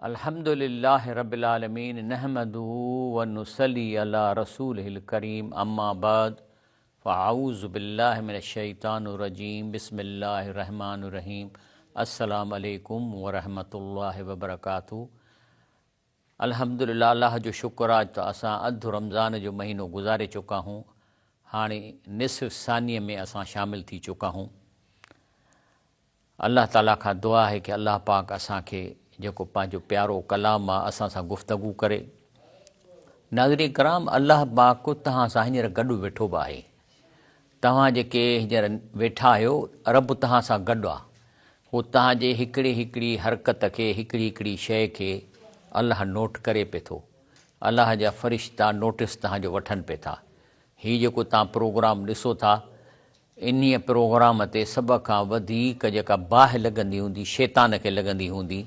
الحمد لله رب العالمين نحمده ونصلي علي رسوله الڪريم اما بعد فاعوذ بالله من الشيطان الرجيم بسم الله الرحمن الرحيم السلام عليڪم ورحمة الله وبرڪاته الحمد لله الله جو شڪر آ ته اسان اڌ رمضان جو مهينو گذاري چڪا هون هاڻي نصف ثاني ۾ اسان شامل ٿي چڪا هون. الله تعالي کان دعا آهي ڪي الله پاڪ اسان کي جيڪو پنهنجو پيارو ڪلام آ اسان سان گفتگو ڪري. ناظرين ڪرام الله پاڪ توهان سان هينئر گڏ ويٺو به آهي. توهان جيڪي هينئر ويٺا آهيو رب توهان سان گڏ آ. هو توهان جي هڪڙي هڪڙي حرڪت کي هڪڙي هڪڙي شيء کي الله نوٽ ڪري پئي ٿو. الله جا فرشتا نوٽس توهان جو وٺن پئي ٿا. هي جيڪو توهان پروگرام ڏسو ٿا انهيء پروگرام تي سڀ کان وڌيڪ جيڪا باهه لڳندي هوندي شيطان کي لڳندي هوندي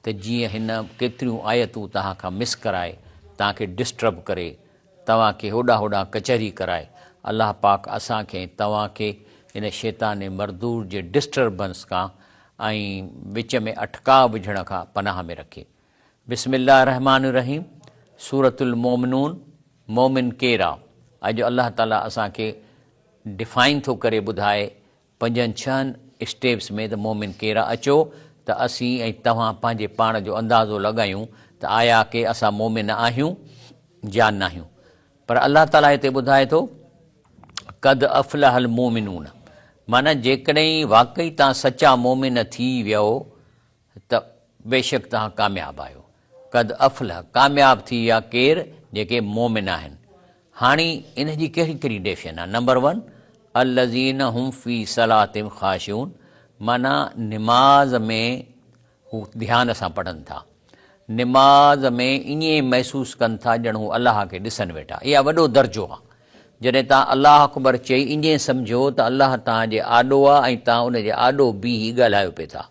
ته جيئن هن ڪيتريون آيتون توهان کان مس ڪرائي توهان کي ڊسٽرب ڪري توهان کي هوڏانهن هوڏانهن ڪچهري ڪرائي الله پاڪ اسان کي ۽ توهان کي ان شيطان مردود جي ڊسٽربنس کان ۽ وچ ۾ اٽڪاء وجهڻ کان پناهه ۾ رکي. بسم الله الرحمٰن الرحيم سورة المومنون مومن ڪير آ؟ اڄ الله تعالي اسان کي ڊفائن ٿو ڪري ٻڌائي پنجن ڇهن اسٽيپس ۾ ته مومن ڪير آ اچو ته اسين ۽ توهان پنهنجي پاڻ جو اندازو لڳايون ته آيا ڪي اسان مومن آهيون يا ناهيون پر الله تعالي هتي ٻڌائي ٿو قد افلح المومنون معنيٰ جيڪڏهن واقعي توهان سچا مومن ٿي ويئو ته بيشڪ توهان ڪامياب آهيو. قد افلح، ڪامياب ٿي ويا ڪير؟ جيڪي مؤمن آهن. هاڻي ان جي ڪهڙي ڪهڙي ڊيفين آهي؟ نمبر ون، الذين هم في صلاتهم خاشعون معنيٰ نماز ۾ هو ڌيان سان پڙهن ٿا. نماز ۾ ائين محسوس ڪن ٿا ڄڻ هو الله کي ڏسن ويٺا. اها وڏو درجو آهي. جڏهن توهان الله اڪبر چئي ائين سمجهو ته الله توهان جي آڏو آهي ۽ توهان ان جي آڏو بيهي ڳالهايو پئي ٿا.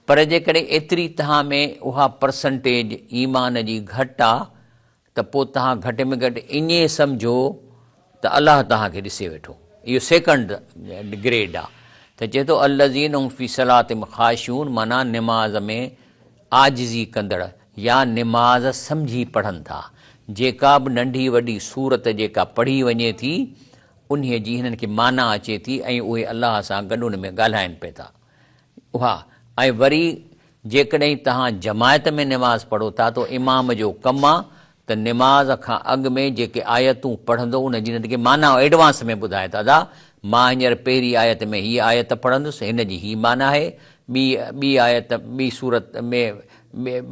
پر جيڪڏهن ايتري توهان ۾ اها پرسنٽيج ايمان جي گهٽ آ ته پوء توهان گهٽ ۾ گهٽ ائين سمجهو ته الله توهان کي ڏسي ويٺو. اهو سيڪنڊ گريڊ آ ته چئي ٿو الذين هم في صلاتهم خاشعون معنيٰ نماز ۾ عاجزي ڪندڙ يا نماز سمجهي پڙهن ٿا. جيڪا به ننڍي وڏي سورت جيڪا پڙهي وڃي ٿي انهيء جي هنن کي معنيٰ اچي ٿي ۽ اهي الله سان گڏ ان ۾ ڳالهائن پئي ٿا. اها ۽ وري جيڪڏهن توهان جماعت ۾ نماز پڙهو ٿا ته امام جو ڪم آ ته نماز کان اڳ ۾ جيڪي آيتون پڙهندو ان جي هن کي معنيٰ ايڊوانس ۾ ٻڌائي ته ادا مان هينئر پهرين آيت ۾ هيء آيت پڙهندس هن جي هي معنيٰ آهي ٻي ٻي آيت ٻي سورت ۾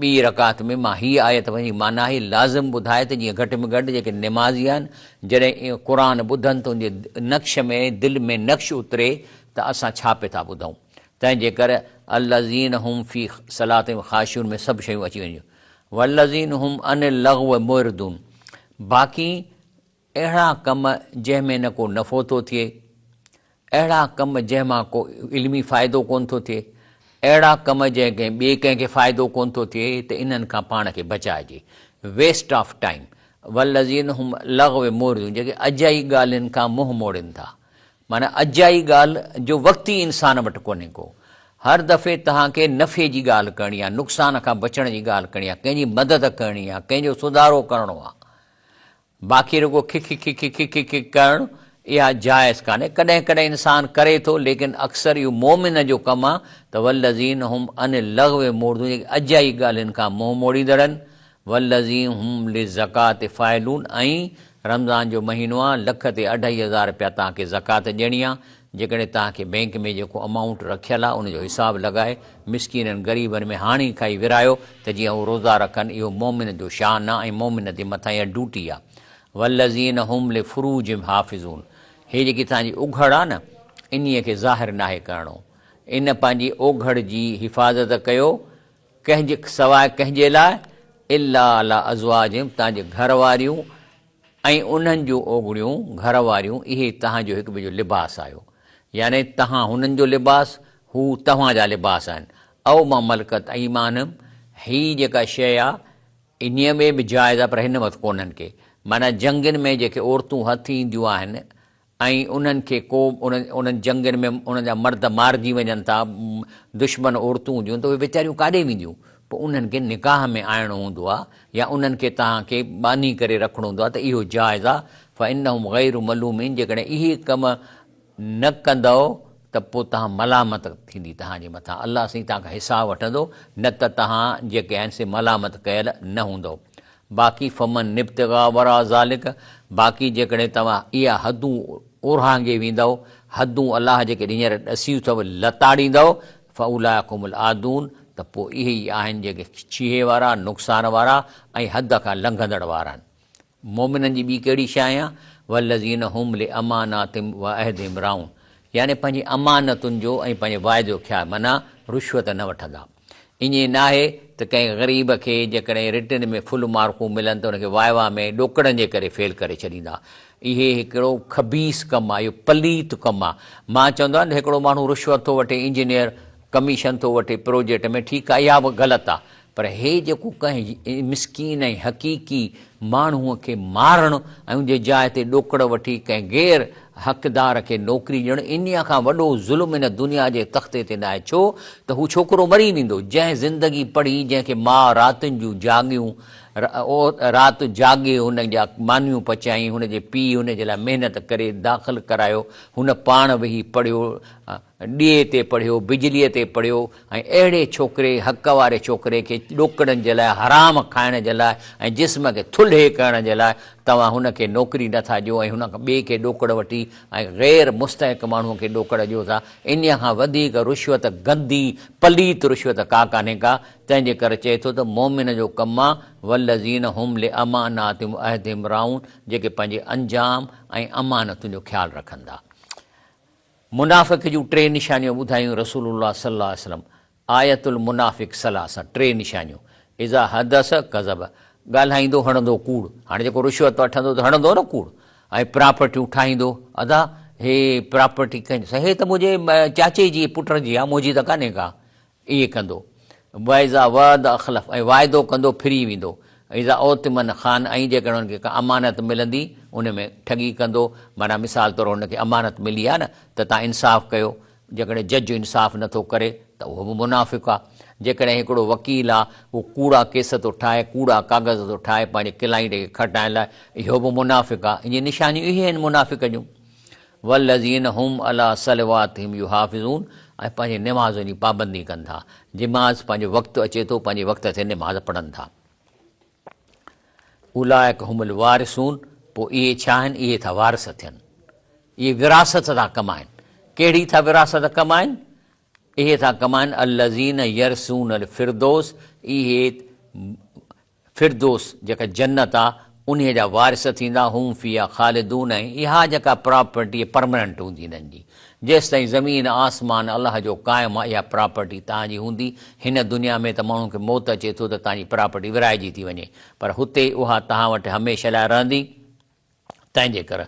ٻي رڪعت ۾ مان هيء آيت پڙهندس جي معنيٰ آهي لازم ٻڌائي ته جيئن گهٽ ۾ گهٽ جيڪي نمازي آهن جڏهن قرآن ٻڌن ته ان جي نقش ۾ دل ۾ نقش اتري ته اسان ڇا پئي ٿا ٻڌون؟ تنهن جي ڪري الذين هم في صلاتهم خاشعون ۾ سڀ شيون اچي وڃن. والذين هم عن اللغو معرضون باقي اهڙا ڪم جنهن ۾ نه ڪو نفعو ٿو ٿئي، اهڙا ڪم جنهن مان ڪو علمي فائدو ڪونه ٿو ٿئي، اهڙا ڪم جنهن ڪنهن ٻئي ڪنهن کي فائدو ڪونه ٿو ٿئي ته انهن کان پاڻ کي بچائجي. Waste of time. والذين هم لغو معرضون جيڪي اجائي ڳالهين کان منهن موڙين ٿا. معنيٰ اجائي ڳالهه جو وقت ئي انسان وٽ ڪونهي ڪو. هر دفعي توهان کي نفعي جي ڳالهه ڪرڻي آهي، نقصان کان بچڻ جي ڳالهه ڪرڻي آهي، ڪنهن جي مدد ڪرڻي آهي، ڪنهن جو سڌارو ڪرڻو آهي. باقي رڳو کک کک کک کک ڪرڻ اها جائز ڪانهي. ڪڏهن ڪڏهن انسان ڪري ٿو ليڪن اڪثر اهو مؤمن جو ڪم آهي ته والذين هم عن اللغو معرضون جيڪي اجائي ڳالهين کان منهن موڙيندڙ آهن والذين هم للزڪاة فاعلون ۽ رمضان جو مهينو آ لک تي اڍائي هزار رپيا توهان کي زڪوات ڏيڻي آ جيڪڏهن توهان کي بئنڪ ۾ جيڪو امائونٽ رکيل آ ان جو حساب لڳائي مسڪينن غريبن ۾ هاڻي کائي ورهايو ته جيئن هو روزا رکن اهو مؤمن جو شان آ ۽ مؤمن تي مٿان اها ڊيوٽي آ والذين هم لفروجهم حافظون هي جيڪي توهان جي اگهڙ آ نه انهي کي ظاهر ناهي ڪرڻو ان پنهنجي اوگهڙ جي حفاظت ڪيو ڪنهن جي سواء ڪنهن جي لاء، الا علي ازواجهم تان جي گهر واريون ۽ انهن جون اوڳڙيون، گهر واريون، اهي توهان جو هڪ ٻئي جو لباس آهيو، يعني توهان هنن جو لباس، هو توهان جا لباس آهن، او ما ملڪت ايمانهم هي جيڪا شيء آهي انهيء ۾ به جائز آهي پر هن وقت ڪونهن ڪي، معنيٰ جنگين ۾ جيڪي عورتون هٿ اينديون آهن. ۽ انهن کي ڪو انهن جنگين ۾ انهن جا مرد مارجي وڃن ٿا، دشمن عورتون هونديون آهن ته اهي ويچاريون ڪاڏي وينديون؟ پوء انهن کي نڪاح ۾ آڻڻو هوندو آهي يا انهن کي توهان کي ٻانهي ڪري رکڻو هوندو آهي ته اهو جائز آهي، فانهم غير ملومين جيڪڏهن اهي ڪم نه ڪندؤ ته پوء توهان ملامت ٿيندي توهان جي مٿان، الله سائين توهان کان حساب وٺندو، نه ته توهان جيڪي آهن سي ملامت ڪيل نه هوندؤ. باقي فمن ابتغيٰ وراء ذلک باقي جيڪڏهن توهان اها حدون اورانگهي ويندؤ، حدون الله جيڪي هينئر ڏسيون اٿو لتاڙيندؤ، فاولئک هم العادون ته پوء اهي ئي آهن جيڪي ڇيهي وارا، نقصان وارا ۽ حد کان لنگهندڙ وارا آهن. مؤمنن جي ٻي ڪهڙي شيء آهيان؟ والذين هم لاماناتهم وعهدهم راعون يعني پنهنجي امانتن جو ۽ پنهنجي واعدي جو خيال معنيٰ رشوت نه وٺندا. ائين ناهي ته ڪنهن غريب کي جيڪڏهن رٽن ۾ فل مارڪون ملن ته ان کي وائوا ۾ ڏوڪڙن جي ڪري فيل ڪري ڇڏيندا. اهي هڪڙو خبيث ڪم آهي، اهو پليت ڪم آهي. مان چوندو آهيان ته هڪڙو ماڻهو رشوت ٿو وٺي، انجنيئر ڪميشن ٿو وٺي پروجيڪٽ ۾ ٺيڪ آهي اها به غلط آهي پر هي جيڪو ڪنهن مسڪين ۽ حقيقي ماڻهوء کي مارڻ ۽ ان جي جاء تي ڏوڪڙ وٺي ڪنهن غير حقدار کي نوڪري ڏيڻ انهيء کان وڏو ظلم هن دنيا جي تختي تي ناهي ڇو ته هو ڇوڪرو مري ويندو جنهن زندگي پڙهي جنهن کي ماء راتين جون جاڳيون رات جاڳي هن جا مانيون پچايائين هن جي پيء هن جي لاء محنت ڪري داخل ڪرايو هن پاڻ ويهي پڙهيو ڏيئي تي پڙهيو، بجليء تي پڙهيو ۽ اهڙي ڇوڪري، حق واري ڇوڪري کي ڏوڪڙن جي لاء، حرام کائڻ جي لاء ۽ جسم کي ٿلهي ڪرڻ جي لاء توهان هن کي نوڪري نه ٿا ڏيو ۽ هن کان ٻئي کي ڏوڪڙ وٺي ۽ غير مستحق ماڻهوء کي ڏوڪڙ ڏيو ٿا. انهيء کان وڌيڪ رشوت گندي، پليت رشوت ڪا ڪانهي ڪا. تنهن جي ڪري چئي ٿو ته مؤمن جو ڪم آ، والذين هم لاماناتهم وعهدهم راعون جيڪي پنهنجي انجام ۽ امانتن جو خيال رکن ٿا. منافق جون ٽي نشانيون ٻڌايون رسول الله صلي الله عليه وسلم آية المنافق ثلاثه ٽي نشانيون اذا حدث ڪذب ڳالهائيندو هڻندو ڪوڙ هاڻي جيڪو رشوت وٺندو ته هڻندو نه ڪوڙ ۽ پراپرٽيون ٺاهيندو ادا هي پراپرٽي ڪنهن جي هي ته منهنجي چاچي جي پٽ جي آ منهنجي ته ڪانهي ڪا ائين ڪندو. واذا وعد اخلف ۽ واعدو ڪندو ڦري ويندو. اذا اؤتمن خان ۽ جيڪڏهن هن کي ڪا امانت ملندي ان ۾ ٺڳي ڪندو معنيٰ مثال طور هن کي امانت ملي آهي نه ته تان انصاف ڪيو جيڪڏهن جج انصاف نه ٿو ڪري ته اهو به منافق آهي جيڪڏهن هڪڙو وڪيل آهي اهو ڪوڙا ڪيس ٿو ٺاهي ڪوڙا ڪاغذ ٿو ٺاهي پنهنجي ڪلائنٽ کي کٽائڻ لاء اهو به منافق آهي اهي نشانيون اهي آهن منافق جون. والذين هم علي صلواتهم يحافظون ۽ پنهنجي نمازن جي پابندي ڪن ٿا، نماز پنهنجو وقت اچي ٿو پنهنجي وقت تي نماز پڙهن ٿا. اولئک هم الوارثون پوء اهي ڇا آهن؟ اهي ٿا وارث ٿين، اهي وراثت ٿا ڪمائن. ڪهڙي ٿا وراثت ڪمائن؟ اهي ٿا ڪمائن الذين يرثون الفردوس اهي فردوس، جيڪا جنت آ، انهيء جا وارث ٿيندا، هم فيها خالدون ۽ اها جيڪا پراپرٽي پرمننٽ هوندي انهن جي، جيستائين زمين آسمان الله جو قائم آ اها پراپرٽي توهان جي هوندي، هن دنيا ۾ ته ماڻهو کي موت اچي ٿو ته توهان جي پراپرٽي ورهائجي ٿي وڃي پر هتي اها توهان وٽ هميشه لاء رهندي. تنهن جي ڪر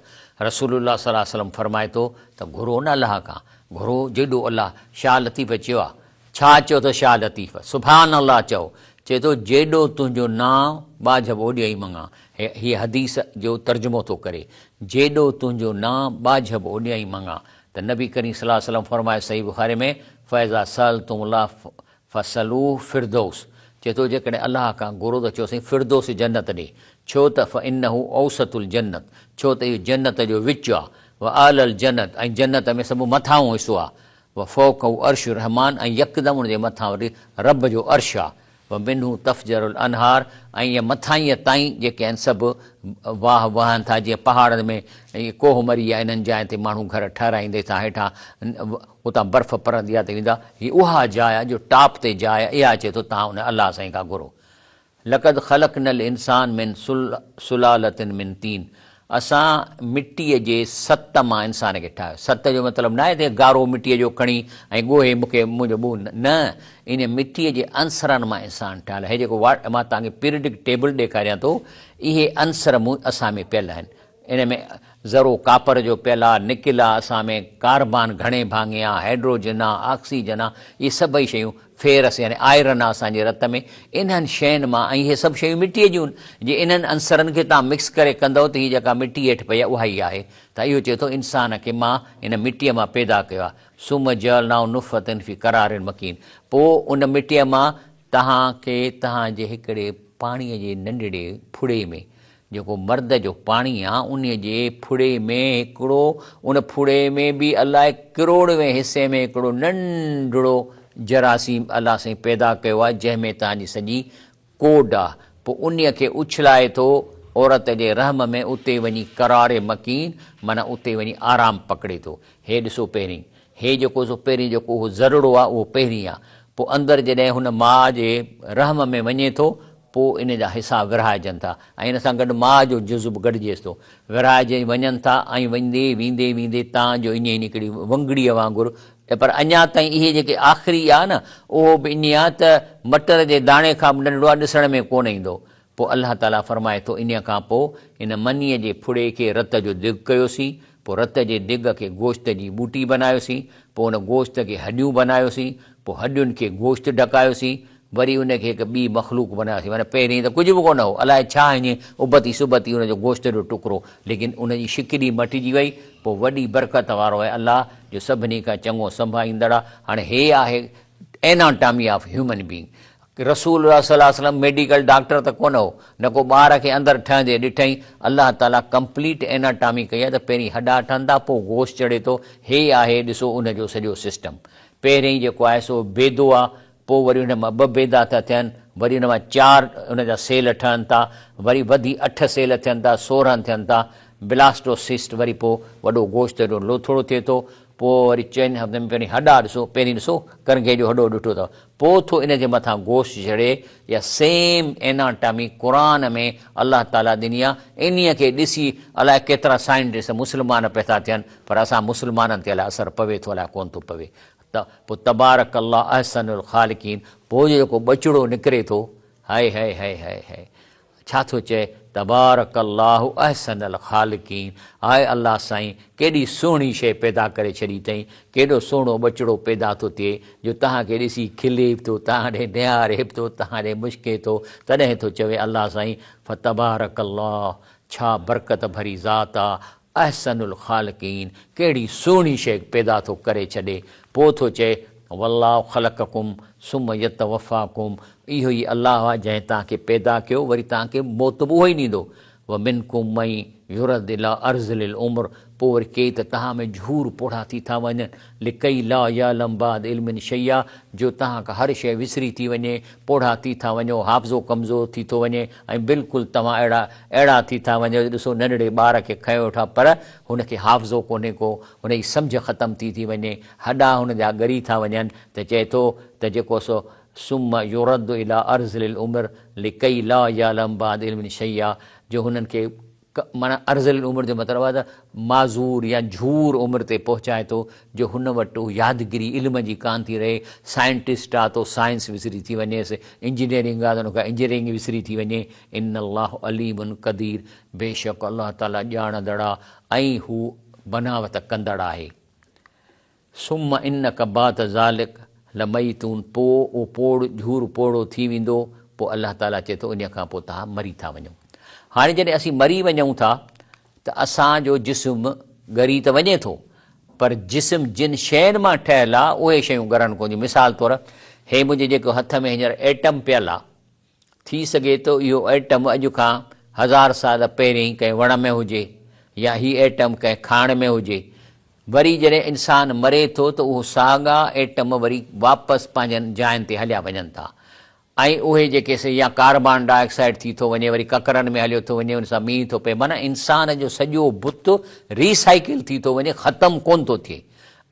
رسول الله صلي الله عليه وسلم فرمائي ٿو ته گهرو نه الله کان، گهرو جيڏو الله، شاهه لطيف چيو آ، ڇا چيو اٿس شاهه لطيف، سبحان الله چئو، چئي ٿو جيڏو تنهنجو نانء ٻاجهه به اوڏيائي مڱان، هيء حديث جو ترجمو ٿو ڪري، جيڏو تنهنجو نانء ٻاجهه به اوڏيائي مڱان، ته نبي ڪريم صلي الله عليه وسلم فرمايو صحيح بخاري ۾ فاذا سألتم الله فسلوه فردوس، چئي ٿو جيڪڏهن الله کان گهرو ته چئو سائين فردوس جنت ڏي، ڇو ته فانه اوسط الجنت، ڇو ته اهو جنت جو وچ آ، واعلي الجنت ۽ جنت ۾ سڀ مٿانهون حصو آ، وفوقه عرش الرحمان ۽ يڪدم ان جي مٿان وري رب جو عرش آ، ومنه تفجر الانهار ۽ ان مٿانهينء تائين جيڪي آهن سڀ واهه وهن ٿا، جيئن پهاڙن ۾ ڪوهه مري يا انهن جاين تي ماڻهو گهر ٺهرائيندي ٿا هيٺان اتان برف پرندي آهي ته ويندا، هي اها جاء آهي جو ٽاپ تي جاء آهي، اها اچي ٿو توهان ان الله سائين کان گهرو. لقد خلقنا الانسان من سلالة من طين اسان مٽيء جي ست مان انسان کي ٺاهيو. ست جو مطلب ناهي ته گارو مٽيء جو کڻي ۽ ڳوهي مون کي منهنجو ٻوهه نه، ان مٽيء جي عنصرن مان انسان ٺاهيل آهي. هي جيڪو مان توهان کي پيريڊڪ ٽيبل ڏيکاريان ٿو، اهي عنصر مون اسان ۾ پيل آهن. ان ۾ ذرو ڪاپر جو پيل آ، نڪل آ اسان ۾، ڪاربان گهڻي ڀاڱي آ، هائڊروجن آ، آڪسيجن آ، اهي سڀئي شيون، فيرس يعني آئرن آ اسان جي رت ۾، انهن شين مان ۽ اهي سڀ شيون مٽيء جون آهن، جي انهن عنصرن کي توهان مڪس ڪري ڪندؤ ته هي جيڪا مٽي هيٺ پئي آ اها ئي آهي ته اهو چئي ٿو انسان کي مان هن مٽيء مان پيدا ڪيو آ، ثم جعلناه نطفة في قرار مڪين پوء ان مٽيء مان توهان کي توهان جي هڪڙي پاڻيء جي ننڍڙي ڦڙي ۾، جيڪو مرد جو پاڻي آ، انهيء جي ڦڙي ۾ هڪڙو، ان ڦڙي ۾ به الائي ڪروڙوين حصي ۾ هڪڙو ننڍڙو جراثيم الله سائين پيدا ڪيو آ، جنهن ۾ توهان جي سڄي ڪوڊ آ. پوء انهيء کي اڇلائي ٿو عورت جي رحم ۾ اتي وڃي قرار مڪين معنيٰ اتي وڃي آرام پڪڙي ٿو. هي ڏسو پهرين هي جيڪو سو پهرين جيڪو اهو ذرڙو آ اهو پهرين آ. پوء اندر جڏهن هن ماء جي رحم ۾ وڃي ٿو پوء ان جا حصا ورهائجن ٿا ۽ ان سان گڏ ماء جو جز به گڏجيس ٿو. ورهائجي وڃن ٿا ۽ ويندي ويندي ويندي تان جو ائين ئي هڪڙي ونگڙيء وانگر پر اڃا تائين اهي جيڪي آخري آ نه اهو به ائين آ ته مٽر جي داڻي کان به ننڍڙو آ ڏسڻ ۾ ڪونه ايندو. پوء الله تعاليٰ فرمائي ٿو انهيء کان پوء ان منيء جي ڦڙي کي رت جو دڳ ڪيوسين، پوء رت جي دڳ کي گوشت جي ٻوٽي بنايوسين، پوء ان گوشت کي هڏيون بنايوسين، پوء هڏين کي گوشت ڍڪايوسين، وري ان کي هڪ ٻي مخلوق بنايوسين، معنيٰ پهرين ته ڪجهه به ڪونه هو، الائي ڇا ائين ابتي سبتي ان جو گوشت جو ٽڪرو، ليڪن ان جي شڪل ئي مٽجي وئي، پوء وڏي برڪت وارو آهي الله جو سڀني کان چڱو سنڀائيندڙ آهي، هاڻي هي آهي ايناٽامي آف هيومن بينگ، رسول الله صلي الله عليه وسلم ميڊيڪل ڊاڪٽر ته ڪونه هو، نه ڪو ٻار کي اندر ٺهندي ڏٺائين، الله تعاليٰ ڪمپليٽ ايناٽامي ڪئي آهي ته پهرين هڏا ٺهن ٿا پوء گوشت چڙهي ٿو، هي آهي ڏسو ان جو سڄو سسٽم. پهرين جيڪو آهي سو بيدو آهي، پوء وري ان مان ٻه بيدا ٿا ٿين، وري ان مان چار ان جا سيل ٺهن ٿا، وري وڌي اٺ سيل ٿين ٿا، 16 ٿين ٿا، بلاسٽوسسٽ وري پوء وڏو گوشت جو لوٿڙو ٿئي ٿو، پوء وري چئن هفتن ۾ پهرين هڏا ڏسو، پهرين ڏسو ڪرنگهي جو هڏو ڏٺو اٿو، پوء ٿو ان جي مٿان گوشت چڙهي يا سيم ايناٽامي قرآن ۾ الله تعاليٰ ڏني آ، انهيء کي ڏسي الائي ڪيترا سائنٽسٽ مسلمان پئي ٿا ٿين پر اسان مسلمانن تي الائي اثر پوي ٿو الائي ڪونه ٿو پوي ته پوء تبارڪ الله احسن الخالقين پوء جو جيڪو ٻچڙو نڪري ٿو هائي هائي هائي هائي هائي ڇا ٿو چئي، تبارڪ الله احسن الخالقين، آء الله سائين ڪيڏي سهڻي شيء پيدا ڪري ڇڏي اٿئي، ڪيڏو سهڻو ٻچڙو پيدا ٿو ٿئي، جو توهان کي ڏسي کلي به ٿو، توهان ڏي نهاري به ٿو، توهان ڏي مشڪي ٿو، تڏهن ٿو چوي الله سائين فتبارڪ الله، ڇا برڪت ڀري ذات آ، احسن الخالقين، ڪهڙي سهڻي شيء پيدا ٿو ڪري ڇڏي، پوء ٿو چئي، والله خلقڪم ثم يتوفاڪم، اهو ئي الله آهي جنهن توهان کي پيدا ڪيو وري توهان کي موت به اهو ئي ڏيندو، ومنڪم من يرد الي ارذل العمر، پوء وري ڪي ته توهان ۾ جهور پوڙها ٿي ٿا وڃن، لڪي لا يعلم بعد علم شيئا، جو توهان کان هر شيء وسري ٿي وڃي، پوڙها ٿي ٿا وڃو، حافظو ڪمزور ٿي ٿو وڃي ۽ بلڪل توهان اهڙا اهڙا ٿي ٿا وڃو جو ڏسو ننڍڙي ٻار کي کنيو ويٺو آهي پر هن کي حافظو ڪونهي ڪو، هن جي سمجهه ختم ٿي ٿي وڃي، هڏا هن جا ڳري ٿا وڃن ته چئي ٿو ته جيڪو سو ثم يرد الي ارذل العمر لڪي لا يعلم بعد علم شيئا جو هنن کي معنيٰ ارذل العمر جو مطلب آهي ته معذور يا جهور عمر تي پهچائي ٿو جو هن وٽ يادگيري علم جي ڪانه ٿي رهي، سائنٽسٽ آ ته سائنس وسري ٿي وڃيس، انجنيئرنگ آ ته ان کان انجنيئرنگ وسري ٿي وڃي، ان الله عليم قدير بيشڪ الله تعاليٰ ڄاڻندڙ آ ۽ هو بناوت ڪندڙ آهي. ثم انک بعد ذلک لميتون پوء اهو پوڙ جهور پوڙهو ٿي ويندو، پوء الله تعاليٰ چئي ٿو انهيء کان پوء توهان مري ٿا وڃو. هاڻي جڏهن اسين مري وڃون ٿا ته اسان جو جسم ڳري ته وڃي ٿو پر جسم جن شين مان ٺهيل آ اهي شيون ڳرن ڪونه ٿيون. مثال طور هي منهنجي جيڪو هٿ ۾ هينئر ايٽم پيل آ ٿي سگهي ٿو اهو ايٽم اڄ کان هزار سال پهرين ڪنهن وڻ ۾ هجي يا هي ايٽم ڪنهن کاڻ ۾ هجي. وري جڏهن انسان مري ٿو ته اهو ساڳا ايٽم وري واپس پنهنجن جاين تي هليا وڃن ٿا ۽ اهي جيڪي سي يا ڪاربان ڊاء آڪسائيڊ ٿي ٿو وڃي وري ڪڪرن ۾ هليو ٿو وڃي ان سان مينهن ٿو پئي معنيٰ انسان جو سڄو بت ري سائيڪل ٿي ٿو وڃي ختم ڪونه ٿو ٿئي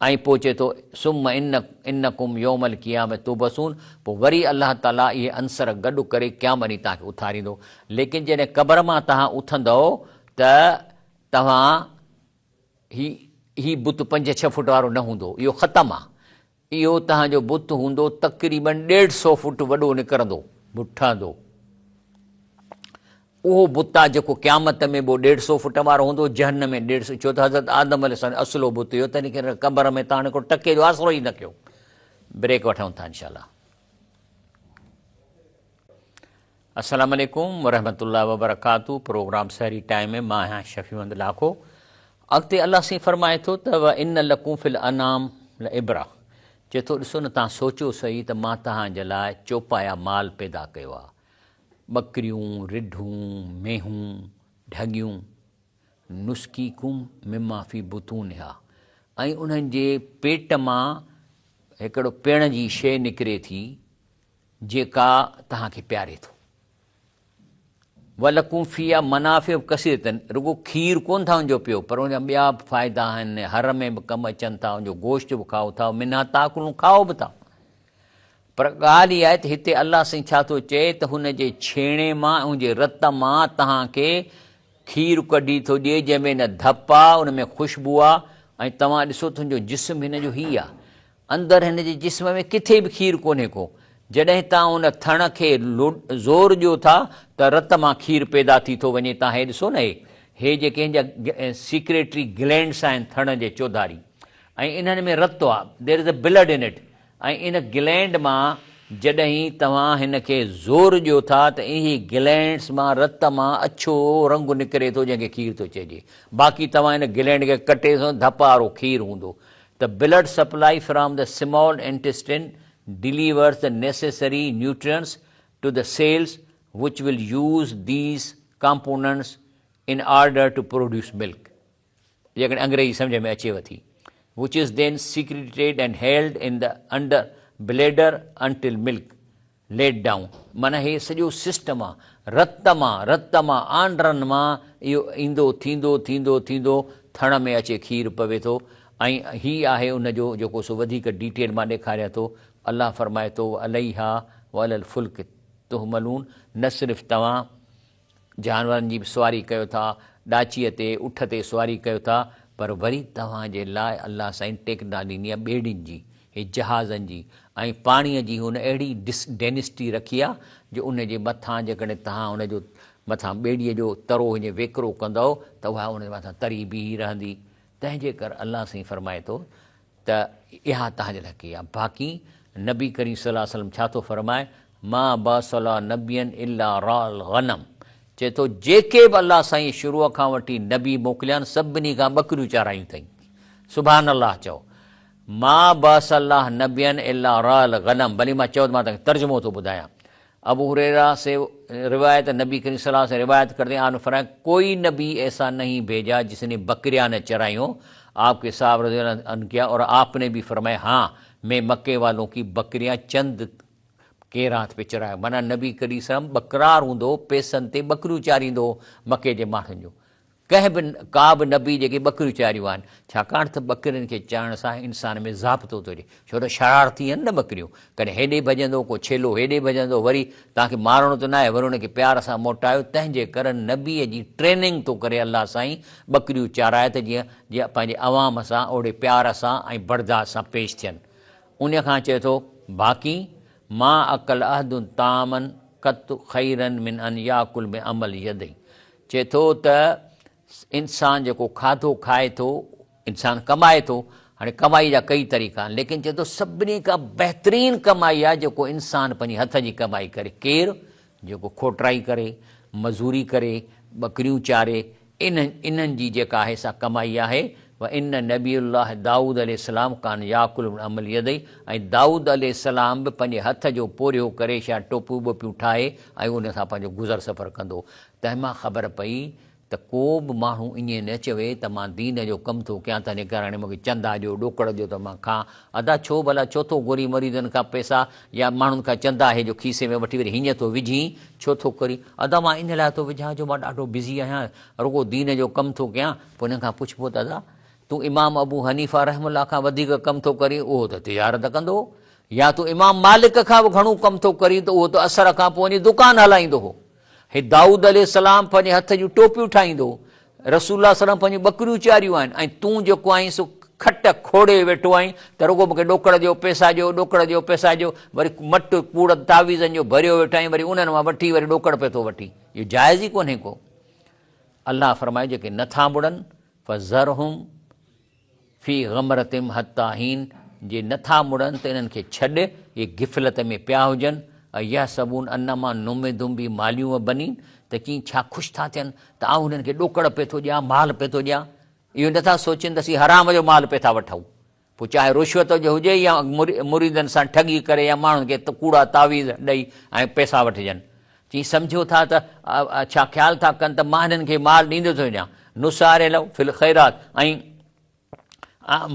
۽ پوء چئي ٿو، ثم انڪم يوم القيامة تبعثون پوء وري الله تعاليٰ اهي عنصر گڏ ڪري قيامت ڏينهن توهان کي اٿاريندو. ليڪن جڏهن قبر مان توهان اٿندؤ ته توهان هي هي بت پنج ڇهه فوٽ وارو نه هوندو، اهو ختم آ. اهو توهان جو بت هوندو تقريباً ڏيڍ سئو فوٽ وڏو نڪرندو، بت ٺهندو. اهو بت آ جيڪو قيامت ۾ به ڏيڍ سو فٽ وارو هوندو، جهنم ۾ ڏيڍ سو، ڇو ته حضرت آدم عليه السلام جو اصلو بت اهو، تنهن ڪري قبر ۾ تان هڪڙو ٽڪي جو آسرو ئي نه ڪيو. بريڪ وٺون ٿا انشاء الله. السلام عليڪم ورحمة الله وبرڪاته پروگرام سحري ٽائيم ۾ مان آهيان شفيع محمد لاکو. اڳتي الله سائين فرمائي ٿو ته وان لڪم في الانعام لعبرة چئي ٿو ڏسو نه توهان سوچيو سهي ته مان توهان جي لاء چوپايا مال پيدا ڪيو آهي ٻڪريون، رڍون، مينهون، ڍڳيون، نسقيڪم مما في بطونها ۽ انهن جي پيٽ مان هڪڙو پيئڻ جي شيء نڪري ٿي جيڪا توهان کي پياري ٿو. ولڪم فيها منافع ڪثيرة رڳو کير ڪونه ٿا ان جو پيو پر ان جا ٻيا به فائدا آهن، هر ۾ به ڪم اچن ٿا، ان جو گوشت به کائو ٿا، منها تاڪلون کائو به ٿا. پر ڳالهه اها آهي ته هتي الله سائين ڇا ٿو چئي ته هن جي ڇيڻي مان ۽ ان جي رت مان توهان کي کير ڪڍي ٿو ڏئي جنهن ۾ نه ڌپ آ ان ۾ خوشبو آ ۽ توهان ڏسو ته هن جو جسم هن جو هي آ اندر هن جي جسم ۾ ڪٿي به کير ڪونهي ڪو جڏهن توهان ان ٿڻ کي زور ڏيو ٿا ته رت مان کير پيدا ٿي ٿو وڃي توهان هي ڏسو نه هي هي جيڪي هن جا سيڪريٽري گلينڊس آهن ٿڻ جي چوڌاري ۽ انهن ۾ رت آ there is a blood in it ۽ in gland مان جڏهن توهان هن کي زور ڏيو ٿا ته انهي گلينڊس مان رت مان اڇو رنگ نڪري ٿو جنهن کي کير ٿو چئجي. باقي توهان ان گلينڊ کي ڪٽي ڏسو ته ڌپ وارو کير هوندو. ته blood supply from the small intestine delivers the necessary nutrients to the cells which will use these components in order to produce milk. جيڪڏهن انگريزي سمجهه ۾ اچيو ٿي، which is then secreted and held in the under bladder until milk laid down معنيٰ هي سڄو system آ رت مان رت مان آنڊرن مان اهو ايندو ٿيندو ٿيندو ٿيندو ٿڻ ۾ اچي کير پوي ٿو ۽ هي آهي ان جو جيڪو سو وڌيڪ ڊيٽيل مان ڏيکاريان ٿو الله فرمائي ٿو وعليها وعلي الفلڪ تحملون نه صرف توهان جانورن جي به سواري ڪيو ٿا، ڏاچيء تي، اٺ تي سواري ڪيو ٿا، پر وري توهان جي لاء الله سائين ٽيڪنالاجي ڏني آهي ٻيڙين جي، هي جهازن جي ۽ پاڻيء جي هن اهڙي ڊينسٽي رکي آهي جو ان جي مٿان جيڪڏهن توهان ان جو مٿان ٻيڙيء جو ترو هيئن ويڪرو ڪندؤ ته اها ان جي مٿان تري بيهي رهندي. تنهن جي ڪر الله سائين فرمائي ٿو ته اها توهان جي لاء ڪئي آهي. باقي نبي ڪريم صلي الله عليه وسلم ڇا ٿو فرمائي، ما بعث الله نبيا الا راعي الغنم، چئي ٿو جيڪي به الله سائين شروع کان وٺي نبي موڪليا آهن سڀني کان ٻڪريون چارايون اٿئي. سبحان الله چئو. ما بعث الله نبيا الا راعي الغنم، ڀلي مان چئو ته مان توهان کي ترجمو ٿو ٻڌايان. ابو هريره سي روايت نبي ڪريم صلي الله عليه وسلم روايت ڪرتي آن فرمايا ڪوئي نبي ايسا نهين ڀيجا جس ني بڪريان نه چرائي هو آپ ڪي صاحب رضي الله عنه ڪيا اور آپ ني ڀي فرمايا هان مين مڪي والون ڪي بڪريان چند ڪيرات پي چرايا معنيٰ نبي ڪريم صلي الله عليه وسلم ٻڪرار هوندو هو پيسن تي ٻڪريون چاريندو هو مڪي جي ماڻهن جون ڪنهن به ڪا به نبي جيڪي ٻڪريون چاريون آهن، ڇاڪاڻ ته ٻڪرين کي چارڻ سان انسان ۾ ضابطو ٿو اچي، ڇو ته شرارتي آهن نه ٻڪريون، ڪڏهن هيڏي ڀڄندو، ڪو ڇيلو هيڏي ڀڄندو، وري توهان کي مارڻو ته ناهي، وري ان کي پيار سان موٽايو، تنهن جي ڪري نبيء جي ٽريننگ ٿو ڪري الله سائين ٻڪريون چارائي ته جيئن جيئن پنهنجي عوام سان اوڙي پيار سان ۽ برداشت سان پيش ٿين. انهيء کان چئي ٿو، باقي ما اڪل احد طعاما قط خيرا من ان ياڪل بعمل يده چئي ٿو ته انسان جيڪو کاڌو کائي ٿو، انسان ڪمائي ٿو، هاڻي ڪمائي جا ڪئي طريقا آهن، ليڪن چئي ٿو سڀني کان بهترين ڪمائي آهي جيڪو انسان پنهنجي هٿ جي ڪمائي ڪري، ڪير؟ جيڪو کوٽرائي ڪري، مزوري ڪري، ٻڪريون چاري، انهن انهن جي جيڪا آهي سا ڪمائي آهي، وان نبي الله دائود عليه السلام ڪان ياڪل من عمل يديه ۽ دائود عليه السلام به پنهنجي هٿ جو پورهيو ڪري شا ٽوپيون ٻوپيون ٺاهي ۽ ان سان پنهنجو گذر سفر ڪندو هو. تنهن مان خبر پئي ته ڪو به ماڻهو ائين نه چوي ته مان دين جو ڪم ٿو ڪيان تنهن ڪري هاڻي مون کي چندا ڏيو ڏوڪڙ ڏيو ته مان کان. ادا ڇو ڀلا ڇو ٿو گهرين مريدن کان پئسا يا ماڻهن کان چندا هي جو کيسي ۾ وٺي وري هيئن ٿو وجهين ڇو ٿو ڪرين؟ ادا مان ان لاء ٿو وجهان جو مان ڏاڍو بزي آهيان رڳو دين جو ڪم ٿو ڪيان. پوء انهن کان پڇبو ته ادا تون امام ابو حنيفه رحمه الله کان وڌيڪ ڪم ٿو ڪرين اهو ته تجارت ڪندو هو يا تون امام مالڪ کان به گهڻو ڪم ٿو ڪرين ته اهو ته عصر کان پوء وڃي دڪان هلائيندو هو. هي دائود عليه السلام پنهنجي هٿ جون ٽوپيون ٺاهيندو هو، رسول الله صلعم پنهنجون ٻڪريون چاريون آهن ۽ تون جيڪو آهين سو کٽ کوڙي ويٺو آهين ته رڳو مون کي ڏوڪڙ ڏيو، پئسا ڏيو، ڏوڪڙ ڏيو، پئسا ڏيو، وري مٽ ڪوڙن تعويذن جو ڀريو ويٺو آهين، وري انهن مان وٺي وري ڏوڪڙ پيو ٿو وٺين. اهو جائز ئي ڪونهي ڪو. الله فرمايو جيڪي نه ٿا مڙن، فذرهم في غمرتهم حتي حين، جي نه ٿا مڙن ته انهن کي ڇڏ، اهي غفلت ۾ پيا هجن، ايحسبون انما نمدهم به مال و بنين، ته چين ڇا خوش ٿا ٿين ته آئون هنن کي ڏوڪڙ پيو ٿو ڏيان، مال پيو ٿو ڏيان، اهو نه ٿا سوچين ته اسين حرام جو مال پئي ٿا وٺون، پوء چاهي رشوت جو هجي يا مريدن سان ٺڳي ڪري يا ماڻهن کي ڪوڙا تعويذ ڏئي ۽ پئسا وٺجن. چي سمجهو ٿا ته ڇا خيال ٿا ڪن ته مان هنن کي مال ڏيندو ٿو وڃان، نسارع له في الخيرات ۽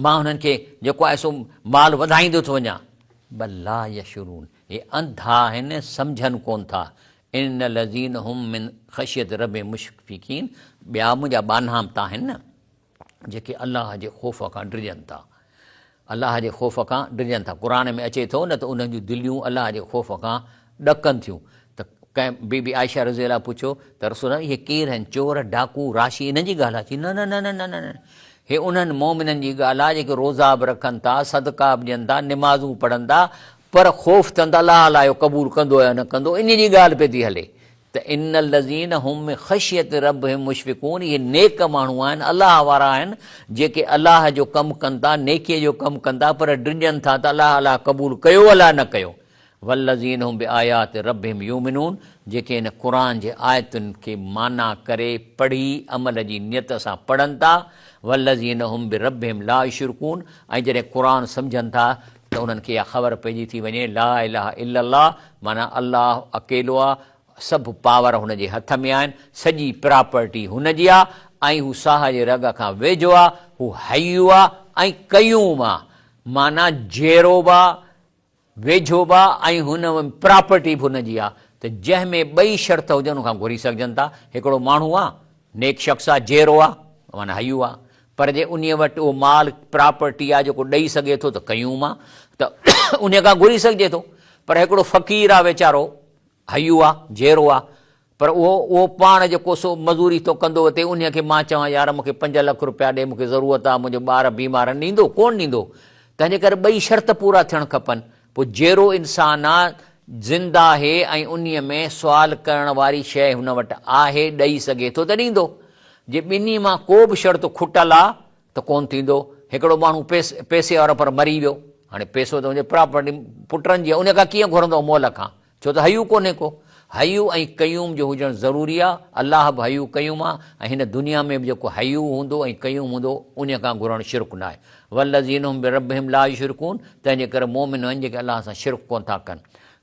مان هنن کي جيڪو آهي سو مال وڌائيندو ٿو وڃان. بل لا يشعرون اهي انڌا آهن سمجهن ڪونه ٿا. ان الذين هم من خشية ربهم مشفقين ٻيا منهنجا ٻانها به ته آهن نه جيڪي الله جي خوف کان ڊڄن ٿا. الله جي خوف کان ڊڄن ٿا. قرآن ۾ اچي ٿو نه ته انهن جون دليون الله جي خوف کان ڏڪن ٿيون ته ڪنهن بي بي عائشه رضي الله پڇيو ته رسول الله اهي ڪير آهن چور ڊاڪو راشي انهن جي ڳالهه آهي چي نه نه نه نه نه نه نه هي انهن مؤمنن جي ڳالهه آهي جيڪي روزا به رکن ٿا صدقا به ڏين ٿا نمازون پڙهن ٿا پر خوف اٿن ته الله الاء اهو قبول ڪندو يا نه ڪندو انهي جي ڳالهه پئي ٿي هلي ته ان الذين هم من خشية ربهم مشفقون اهي نيڪ ماڻهو آهن الله وارا آهن جيڪي الله جو ڪم ڪن ٿا نيڪي جو ڪم ڪن ٿا پر ڊڄن ٿا ته الله الاء قبول ڪيو الاء نه ڪيو والذين هم بآيات ربهم يؤمنون جيڪي هن قرآن جي آيتن کي معنيٰ ڪري پڙهي عمل جي نيت سان پڙهن ٿا والذين هم بربهم لا يشرڪون ۽ جڏهن قرآن سمجهن ٿا ته انهن کي اها خبر پئجي ٿي وڃي لا اله الا الله معنيٰ الله اڪيلو آ سڀ پاور هن جي هٿ ۾ آهن سڄي پراپرٽي هن جي آ ۽ هو ساهه جي رڳ کان ويجهو آ هو حي آ ۽ قيوم آ معنيٰ جيئرو به آ ويجهو به آ ۽ هن پراپرٽي به هن جي آ ته جنهن ۾ ٻئي شرط هجن ان کان گهري سگهجن ٿا. هڪڙو ماڻهو آ، نيڪ شخص آ، جيئرو آ، معنيٰ حيو آ، پر جي انهيء وٽ اهو مال، پراپرٽي، آ جيڪو ڏئي سگهي ٿو ته قيوم آ ته انهيء کان گهري سگهجي ٿو. پر هڪڙو فقير آ ويچارو، حيو آ، جيئرو آ، پر اهو اهو پاڻ جيڪو سو مزوري ٿو ڪندو وتي انهيء کي مان چوان يار مون کي پنج لک روپيا ڏي مون کي ضرورت آ منهنجو ٻار بيمار آهن ڏيندو؟ ڪونه ڏيندو. تنهنجي ڪري ٻئي شرط پورا ٿيڻ کپن. پوء جيئرو انسان آ، زنده آهي ۽ انهيء ۾ سوال ڪرڻ واري شيء هن وٽ آهي ڏئي سگهي ٿو ته ڏيندو. جي ٻنهي مان ڪو به شرط کٽل آ ته ڪونه ٿيندو. هڪڙو ماڻهو پئسي وارو پر مري ويو. هاڻي پئسو ته هن جي پراپرٽي پٽن جي آ انهيء کان ڪيئن گهرندو مئل کان؟ ڇو ته حيو ڪونهي ڪو. حيو ۽ قيوم جو هجڻ ضروري آ. الله به حيو قيوم آ ۽ هن دنيا ۾ به جيڪو حيو هوندو ۽ قيوم هوندو انهي کان گهرڻ شرڪ ناهي. والذين هم بربهم لا يشرڪون تنهن جي ڪري مؤمن اهن جيڪي الله سان شرڪ ڪونه ٿا ڪن.